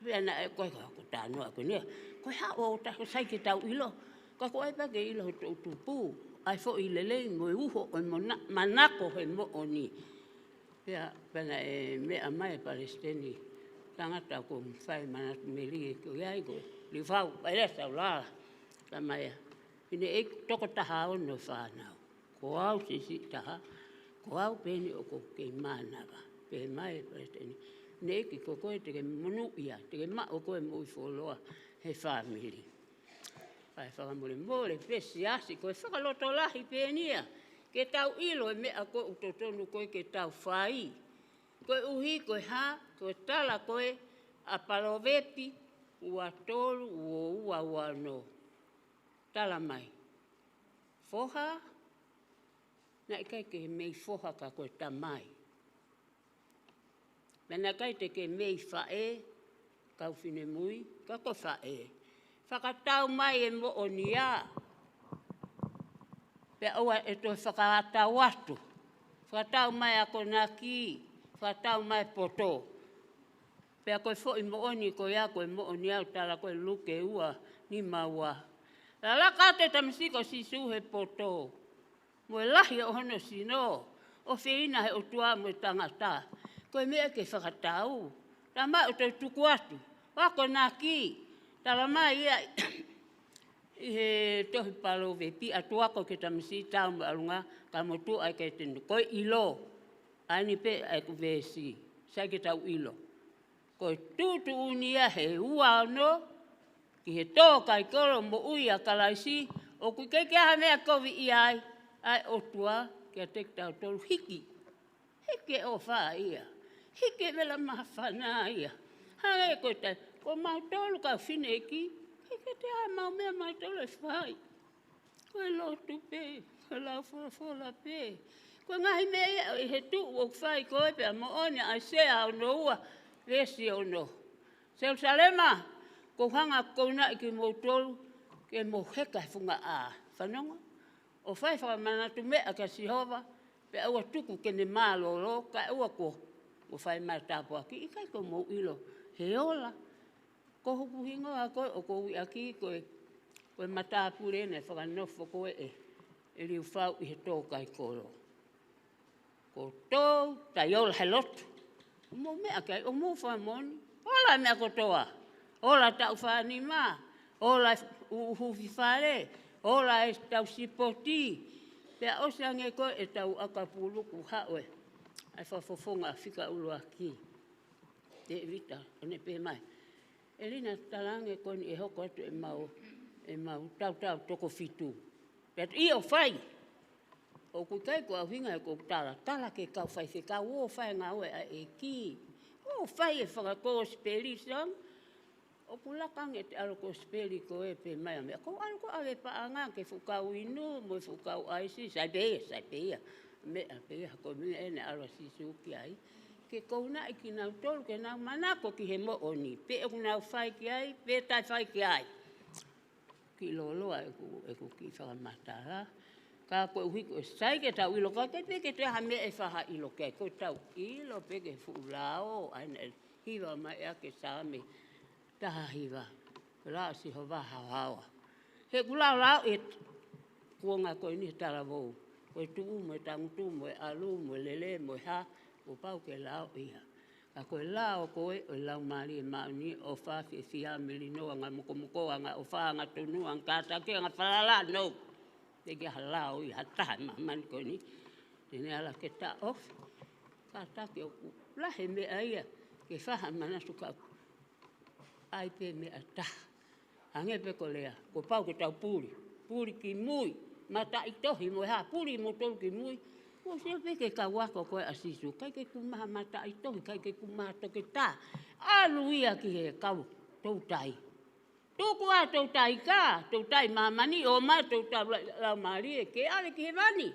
Pea naʻe ko e, ko e talanoa ko eni. Ko e hā ʻoku ta-, ʻoku sai ke tau ʻilo. Ka ko e pē ke ʻilo he toʻutupu ʻa e foʻi lelei mo e uho ʻo e mona-, manako he moʻoni. Pea, pea naʻe meʻa mai e palesiteni, tangata ko e fai manatu Mele ko ia ko Liufau, ʻa e lea saulala. Tamaia, fineʻeiki toko taha ono fānau. Ko au siʻisiʻi taha, ko au pē eni ʻoku ou kei mānava. Pehē mai e palesiteni, fineʻeiki ko koe te ke monūʻia, te ke maʻu ʻe koe e moʻui fuoloa he fāmili. Kae fakamolemole pē siasi, ko e fakalotolahi pē eni ia ke tau ʻilo e meʻa ko ē ʻoku totonu ko ē ke tau fai. Koeʻuhi ko e hā, ko e tala ko ē ʻa Palovepi ua tolu, ua ua, ua ono. Tala mai, foha, naʻe ʻikai ke mei foha ka ko e tamai. Pea naʻe ʻikai te ke mei faʻē, kau finemui, ka ko e faʻē. Fakatau mai e moʻoni ia. Pea ʻoua ʻe toe fakatau atu. Fakatau mai akonaki, fakatau mai poto. Pea ko e foʻi moʻoni ko ia, ko e moʻoni ia ʻoku tala ko ē Luke ua, nima ua. Lalaka atu e tamasiʻi ko Sīsū he poto, mo e lahi ʻo hono sino, ʻofeina he ʻOtua mo e tangata. Ko e meʻa ke fakatau, tā mai ʻo toe tuku atu. Akonaki, tala mai ia ʻi he tohi Palovepi, ʻatu ako ki he tamasiʻi, taau mo e ʻalunga, ka motuʻa ʻikai te ne. Ko e ʻilo, ʻa eni pē ʻa ʻeku veesi, sai ke tau ʻilo. Ko e tuʻutuʻuni ia he ua ono, ki he tō kaikolo moʻui ʻa Kalaisi, ʻoku ʻikai ke ʻi ai ha meʻa kovi ʻi ai, ʻa e ʻOtua kiate kitautolu, hiki. Hiki e ʻofa ia. Hiki e vela māfana ia. Hangē ko e taimi, ko mautolu kau fineʻeiki, ʻikai ke toe ʻi ai haʻamau meʻa mautolu ʻe fai. Ko e lotu pē, ko e lau folofola pē. Ko e ngaahi meʻa ia ʻi he tuʻu ʻoku fai ko ē pea moʻoni ʻa ʻAisea ono ua, veesi ono. Selusalema, ʻoku ou hanga ʻo kounaʻi kimoutolu, ke mou heka he funga ʻā. Fanongo, ʻo fai fakamanatu meʻa kia Sihova, pea ʻoua ʻe tuku ke ne mālōlō, kae ʻoua kuo mou fai mai ha tāpuaki, ʻikai ke mou ʻilo. He ola, ko hoku hingoa ko ē ʻoku ou ui ʻaki, ko e, ko e matāpule naʻe fakanofo ko ē ʻe, ʻe Liufau ʻi he tō kaikolo. Ko e tō, tai ola he lotu. ʻOku mou meʻa ki ai, ʻoku mou fakamoʻoni. Ola e meʻa kotoa. Ola e taʻu fā nima. Ola e ʻū huufi fale. Ola e tau sipoti. Pea ʻosi ange ko ē ʻetau ʻakapulu kuo haʻu e, ʻa e fakafofonga fika ʻuluaki. Tēvita, ʻo ne pehē mai, ʻElina, talaange ko eni ʻe hoko atu ʻemau, ʻemau tautau toko fitu. Pea ʻio, fai. ʻOku ʻikai ko au hinga he ʻoku ou tala, tala ki he kau faifekau, ō fai e ngāue ʻa e ʻEiki. ō fai e fakakosipeli, sang. ʻOku laka ange ʻete ʻalu kosipeli ko ē pehē mai ʻa meʻa, ʻoku ou ʻalu ko ē ʻave paʻanga ki he fuʻu kau inu mo e fuʻu kau ʻaisi, sai pē ia, sai pē ia. Meʻa pē ia, ko e meʻa eni ʻalu ʻa Sīsū ki ai. Ke kounaʻi kinautolu ke nau manako ki he moʻoni, pe ʻoku nau fai ki ai, pe taʻe fai ki ai. Kiʻi lōloa ʻeku, ʻeku kiʻi fakamatala. Ka koeʻuhi ko e sai ke tau ʻilo, ka ʻikai pē ke toe ʻi ai ha meʻa ʻe fai ha ʻilo ki ai, ko ʻetau ʻilo pē ki he fuʻu lao, ʻa ia naʻe hiva mai ʻaki e Saame taha hiva. Ko e lao ʻa Sihova haohaoa. He ʻoku laolao e kuonga ko eni he talavou. Ko e tuʻu mo e tangutu mo e ʻalu mo e lele mo e hā, kuo pau ke lao ia. Ka ko e lao ko ē ʻo e Laumālie Māʻoniʻoni, ʻofa, fiefia, melino, anga mokomoko, anga ʻofa, anga tonu, anga kātaki, anga falala, no. Teʻeki ai ha lao ʻi ha taha ʻi māmani ko eni te ne ala ke taʻofi. Kātaki, ʻoku lahi e meʻa ia ke fai ha manatu, ka ʻai pē meʻa ʻe taha. Hangē pē ko e lea, kuo pau ke tau puli. Puli ki mui, mataʻitohi mo e hā, puli moutolu ki mui. Kuo sio pē ki he kau ako ko ē ʻa Sīsū, ʻikai ke kumā ha mataʻitohi, ʻikai ke kumā ha toketā. ʻAlu ia ki he kau toutai. Tuku ā toutai kā, toutai māmani, ʻomai toutai la-, laumālie ke ʻave ki hēvani.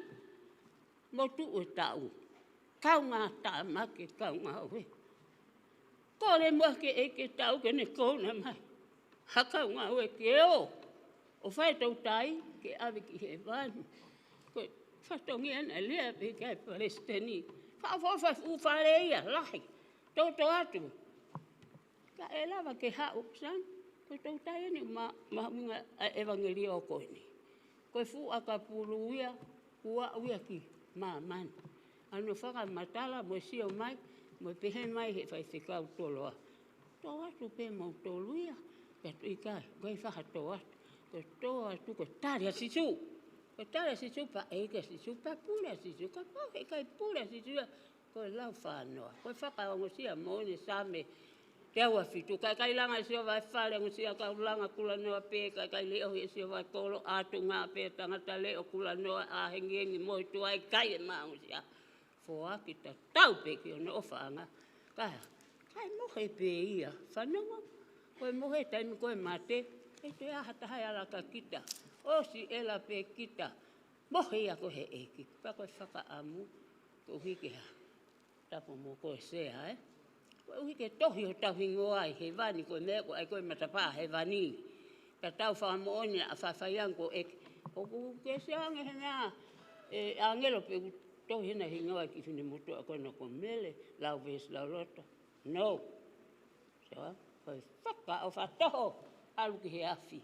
Mo tuʻu e taʻu. Kaungā tāmaki, kaungā ʻoue. Kole muʻa ki he ʻEiki ke tau ke ne kouna mai ha kaungāue ke ō ʻo fai toutai ke ʻave ki hēvani. Ko e fatongia naʻe lea pē ki ai e palesiteni. Fakaʻofoʻofa e fuʻu fale ia, lahi. Toto atu. Ka ʻe lava ke haʻu, Sam, ko e toutai eni ma-, mahuʻinga ʻa e ʻevangeliō ko eni. Ko e fuʻu ʻakapulu ia kuo aʻu ia ki māmani. ʻA hono fakamatala mo e sio mai, mo e pehē mai ʻe he faifekau Toloa, tō atu pē moutolu ia. Ka tuʻu ʻikai, ko e fakatō atu. Ko e tō atu, ko e tali ʻa Sīsū. Ko e tali ʻa Sīsū pea ʻeke ʻa Sīsū, pea pule ʻa Sīsū. Kapau heʻikai pule ʻa Sīsū ia, ko e lau fānoa. Ko e fakaongosia moʻoni e Saame teau fitu. Ka ʻikai langa ʻe Sihova e fale, ongosia kau langa, kulanoa pē. Ka ʻikai leʻohi ʻe Sihova e kolo, ʻātunga pē tangata leʻo, kulanoa ʻa e hengihengi mo e tuai, ʻikai ʻe maʻu ongosia. Foaki tatau pē ki hono ʻofaʻanga. Ka, kae mohe pē ia, fanongo. Ko e mohe taimi ko e mate, ʻe ʻikai ha taha ʻe ala kia kita. ʻOsi ʻela pē kita. Mohe ia ko ē ʻe he ʻEiki. Pea ko e fakaʻamu, koeʻuhi ke hā? Tapu mo koe Sea, ē? Koeʻuhi ke tohi hotau hingoa ʻi hēvani, ko e meʻa ko ē ʻoku ʻi ai ko ē matapā hēvani. Ka tau fakamoʻoni ʻa e faifaiangi ko ē ʻoku ke Sea ange he meʻa, e ʻāngelo pē ʻoku tohi ʻena hingoa ki he finemotuʻa ko ena ko Mele, lau veesi lauloto. No. Sio, ko e fakaʻofa toho, ʻalu ki he afi.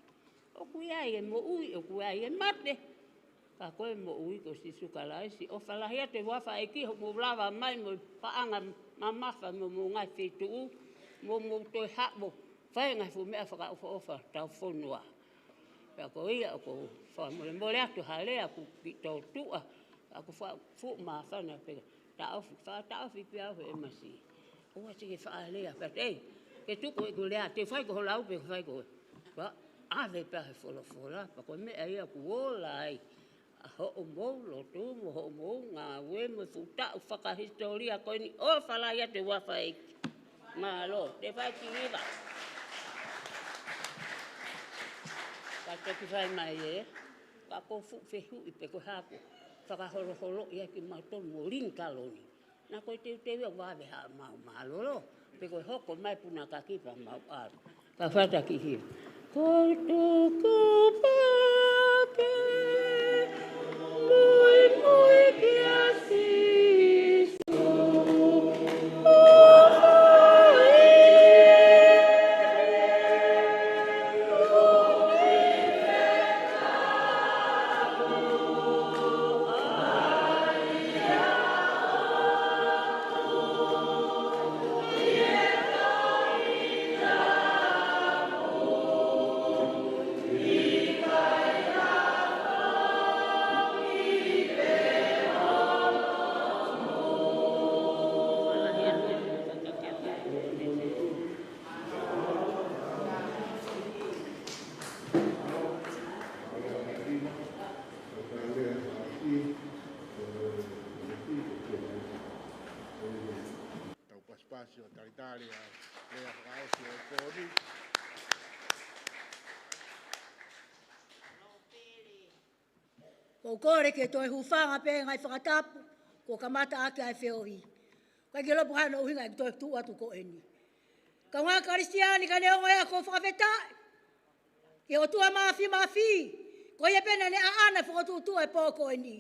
ʻOku ʻi ai e moʻui, ʻoku ʻi ai e mate. Ka ko e moʻui ko Sīsū Kalaisi. ʻOfa lahi atu e huafa ʻo e ʻEiki, hoʻomou lava mai mo e paʻanga mamafa mo homou ngaahi feituʻu, mo hoʻomou toe haʻu ʻo fai e ngaahi fuʻu meʻa fakaʻofoʻofa hotau fonua. Pea ko ia ʻoku ou fakamolemole atu ha lea ʻoku kiʻi tōtuʻa, ʻoku fa-, fuʻu māfana pē. Taʻofi, fakataʻofi pē au he M C. ʻOua te ke faʻa lea, pea te, ke tuku ʻeku lea, te u fai ko ho lau pē, fai ko. Pea ʻave pē he folofola, pea ko e meʻa ia ʻoku ola ai ʻa hoʻomou lotu mo hoʻomou ngāue mo e fuʻu taʻu fakahisitōlia ko eni. ʻOfa lahi atu e huafa ʻo e ʻEiki. Mālō, te u fai ki hiva. Ka toki fai mai ē, ka ko e fuʻu fehuʻi pē ko e hā kuo fakaholoholoʻi ai kimautolu mo Lincoln. Naʻa ko e teuteu ia ʻo vave haʻamau mālōlō, pe ko e hoko mai punakaki pea mau ʻalu. Ka fata ki hiva. Ko e tuku pē ke muimui kia Sīsū. Tau pasipasi ʻo talitali ʻa e lea fakaʻosi ʻo e pooni. Kou kole ke toe hūfanga pē he ngaahi fakatapu kuo kamata ʻaki ʻa e feohi. ʻIkai ke lopu hano ʻuhinga ʻeku toe tuʻu atu ko eni. Kaungā Kalisitiane, ka neongo ia, kou fakafetaʻi ki he ʻOtua Māfimafi, ko ia pē naʻa ne ʻaʻana e fokotuʻutuʻu e pō ko eni.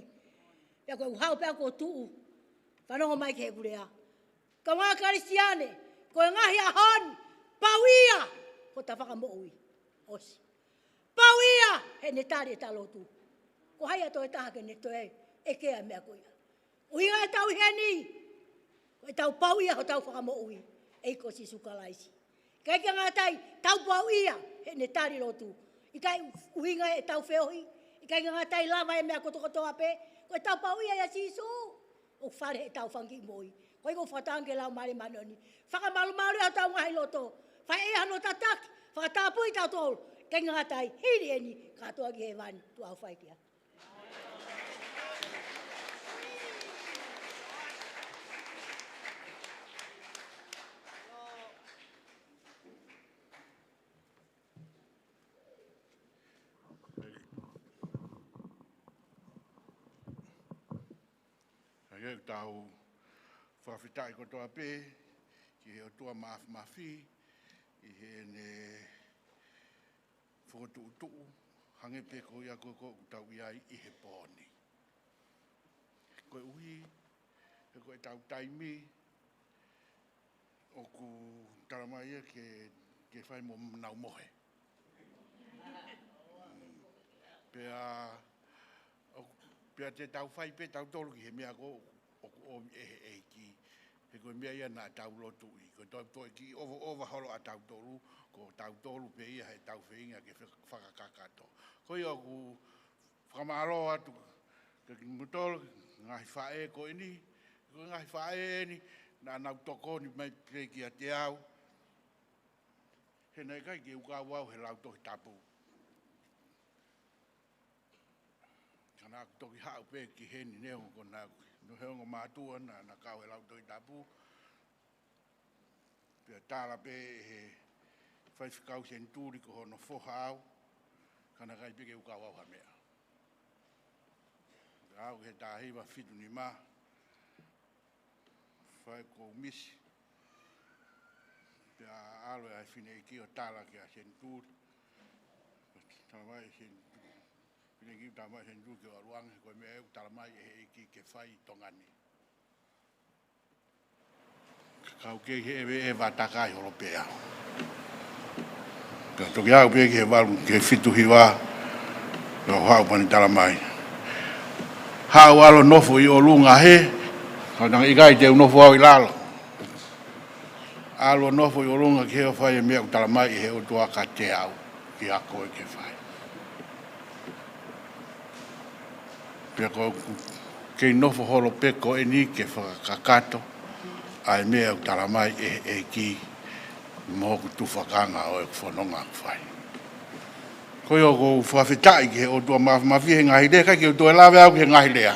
Pea ko ʻeku haʻu pē au kuo tuʻu, fanongo mai ki heʻeku lea. Kaungā Kalisitiane, ko e ngaahi ʻaho ni, pau ia hota fakamoʻui. ʻOsi. Pau ia heʻene tali ʻeta lotu. Ko hai ʻa e toe taha ke ne toe ʻeke ʻa e meʻa ko ia? ʻUhinga ʻetau ʻi heni. Ko e tau pau ia hotau Fakamoʻui, ʻEiki ko Sīsū Kalaisi. ʻIkai ke ngata ai, tau pau ia heʻene tali lotu. ʻIkai ʻuhinga ʻetau feohi, ʻikai ke ngata ai lava e meʻa kotokotoa pē, ko e tau pau ia ʻia Sīsū. ʻOku fale heʻetau fanga kiʻi moʻui. Ko ia ʻoku ou fakatauange ki he Laumālie Māʻoniʻoni, fakamalumalu ʻetau ngaahi loto. Fai ʻe ia hano tataki, fakatapui tautolu. ʻIkai ke ngata ai, hili eni, kātoa ki hēvani, tuʻa ʻofa ʻEiki ia. Hangē ʻoku tau fakafetaʻi kotoa pē ki he ʻOtua Māfimafi ʻi heʻene fokotuʻutuʻu, hangē pē ko ia ko ē ʻoku tau ʻi ai ʻi he pō ni. Koeʻuhi he ko ʻetau taimi ʻoku talamai ia ke, ke fai mo nau mohe. Pea, ʻo, pea te tau fai pē tautolu ki he meʻa ko ē ʻoku ʻomi ʻe he ʻEiki. He ko e meʻa ia naʻa tau lotuʻi. Ko e tau toe kiʻi ʻovaʻova holo ʻa tautolu, ko tautolu pē ia heʻetau feinga ke fe-, fakakakato. Ko ia ʻoku fakamālō atu kiate kimoutolu, ngaahi faʻē ko eni, ko e ngaahi faʻē eni, naʻa nau tokoni mai pē kiate au. He naʻe ʻikai ke u kau au he Lautohi Tapu. Ka naʻa ku toki haʻu pē ki heni neongo ko naʻa ku, no he ongo mātuʻa naʻa, naʻa kau he Lautohi Tapu. Pea tala pē ʻe he faifekau senituli ko hono foha au, ka naʻe ʻikai pē ke u kau au ha meʻa. Pea aʻu ki he taha hiva fitu nima, fai ko u misi. Pea ʻalu ʻa e fineʻeiki ʻo tala kia senituli. Tala mai senituli. Fineʻeiki tala mai senituli ke u ʻalu ange, ko e meʻa ʻoku talamai ʻe he ʻEiki ke fai ʻi Tonga ni. Kau kei he ʻeveʻeva takai holo pē au. Ka toki aʻu pē ki he valu, ki he fitu hiva, ka u haʻu pea ne talamai, haʻu ʻalu ʻo nofo ʻi ʻolunga hē, ka naʻe ʻikai te u nofo au ʻi lalo. ʻAlu ʻo nofo ʻi ʻolunga ki he ʻo fai e meʻa ʻoku talamai ʻe he ʻOtua kiate au, kiate koe ke fai. Pea ko ʻeku kei nofo holo pē ko eni ke fakakakato ʻa e meʻa ʻoku talamai ʻe he ʻEiki mo hoku tufakanga ʻo ʻeku fononga ʻoku fai. Ko ia ʻoku ou fakafetaʻi ki he ʻOtua Māfimafi he ngaahi lea, ʻikai ke u toe lave au ki he ngaahi lea.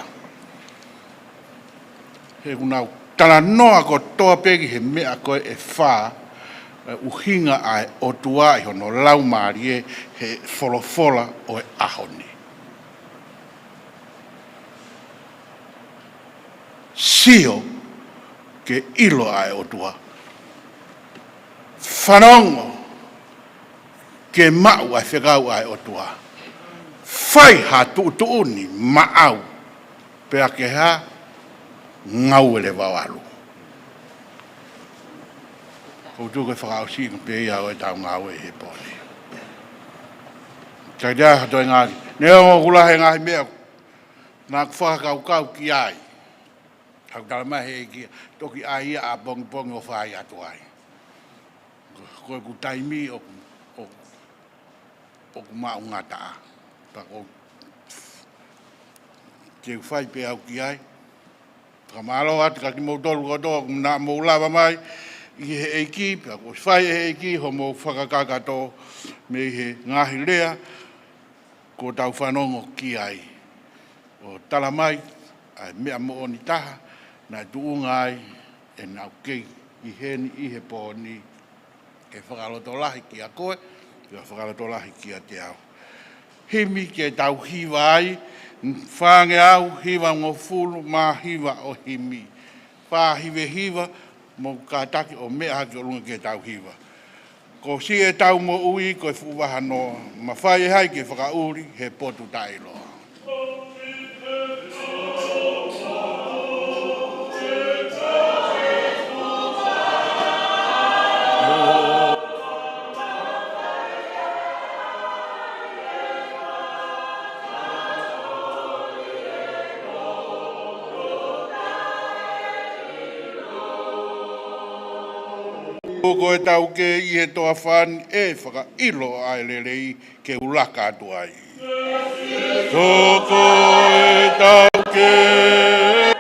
He ʻoku nau talanoa kotoa pē ki he meʻa ko ē ʻe fā, ʻa e ʻuhinga ʻa e ʻOtua ʻi hono laumālie he folofola ʻo e ʻaho ni. Sio ke ʻilo ʻa e ʻOtua. Fanongo ke maʻu ʻa e fekau ʻa e ʻOtua. Fai ha tuʻutuʻuni maʻau, pea ke hā, ngāue leva ʻo ʻalu. Ko u tuku e fakaʻosi pē ia ʻo ʻetau ngāue he pō ni. Ka ʻi ai ha toe ngaahi, neongo ʻoku lahi e ngaahi meʻa naʻa ku fakakaukau ki ai. Ka ʻoku talamai ʻe he ʻEiki, toki ʻai ia ʻapongipongi ʻo fai atu ai. Ko, ko ʻeku taimi ʻoku, ʻoku, ʻoku maʻungataʻa. Pea ko u, te u fai pē au ki ai. Fakamālō atu kiate kimoutolu kotoa, ʻoku mou lava mai ʻi he ʻEiki, pea kuo ʻosi fai ʻe he ʻEiki hoʻomou fakakakato mei he ngaahi lea kuo tau fanongo ki ai. ʻO talamai ʻa e meʻa moʻoni taha naʻe tuʻunga ai ʻenau kei ʻi heni ʻi he pō ni, ke fakalotolahi kia koe, ke fakalotolahi kiate au. Himi ke tau hiva ai, fāngeau hivangofulu mā hiva ʻo e himi. Fā hiva hiva, mou kātaki ʻo meʻa hake ʻolunga ke tau hiva. Ko siʻetau moʻui ko e fuʻu vaha noa, mafai ʻe hai ke fakaʻuli he potu taʻeʻiloa. Ko e taukei ʻi he toafa ni ʻe fakaʻilo ʻa e lelei ke u laka atu ai. Ko e taukei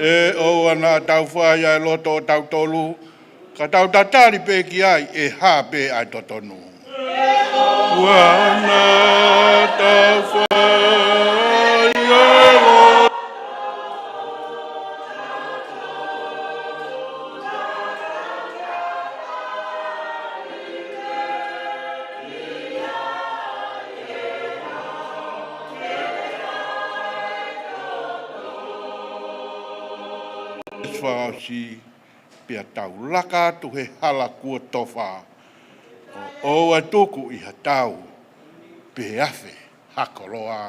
ʻe ʻoua naʻa tau fai ʻa e loto ʻo tautolu, ka tau tatali pē ki ai ʻe hā pē ʻa e totonu. ʻOua naʻa tau fai ʻa e loto fakaʻosi, pea tau laka atu he hala kuo tofa. ʻOua ʻe tuku ʻi ha tau, pe afe ha koloa.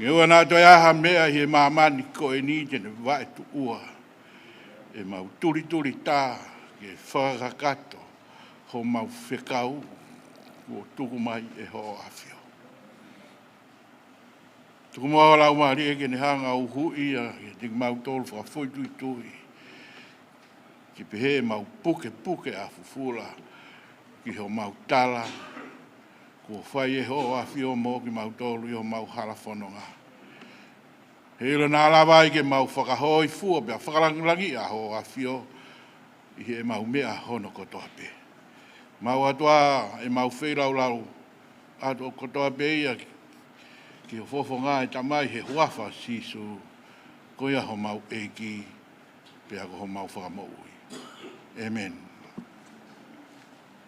Ke ʻoua naʻa toe ʻi ai ha meʻa ʻi he māmani ko eni te ne vaetuʻua ʻemau tulitulitā ke fakakakato homau fekau kuo tuku mai ʻe Hoʻo ʻAfio. Tuku muʻa ho Laumālie ke ne hanga ʻo uhuʻi ia kiate kimautolu fakafoʻituitui, ke pehē ʻemau pukepuke ʻa fufula ki homau tala kuo fai ʻe Hoʻo ʻAfio mo kimautolu ʻi homau hala fononga. Heiʻilo naʻa lava ai ke mau fakahōifua pea fakalangilangiʻi ʻa Hoʻo ʻAfio ʻi heʻemau meʻa hono kotoa pē. Mau ʻatu ʻemau feilaulau atu kotoa pē ia ki ho fofonga, ʻe Tamai, he huafa ʻo Sīsū, ko ia homau ʻEiki pea ko homau Fakamoʻui. ʻĒmeni.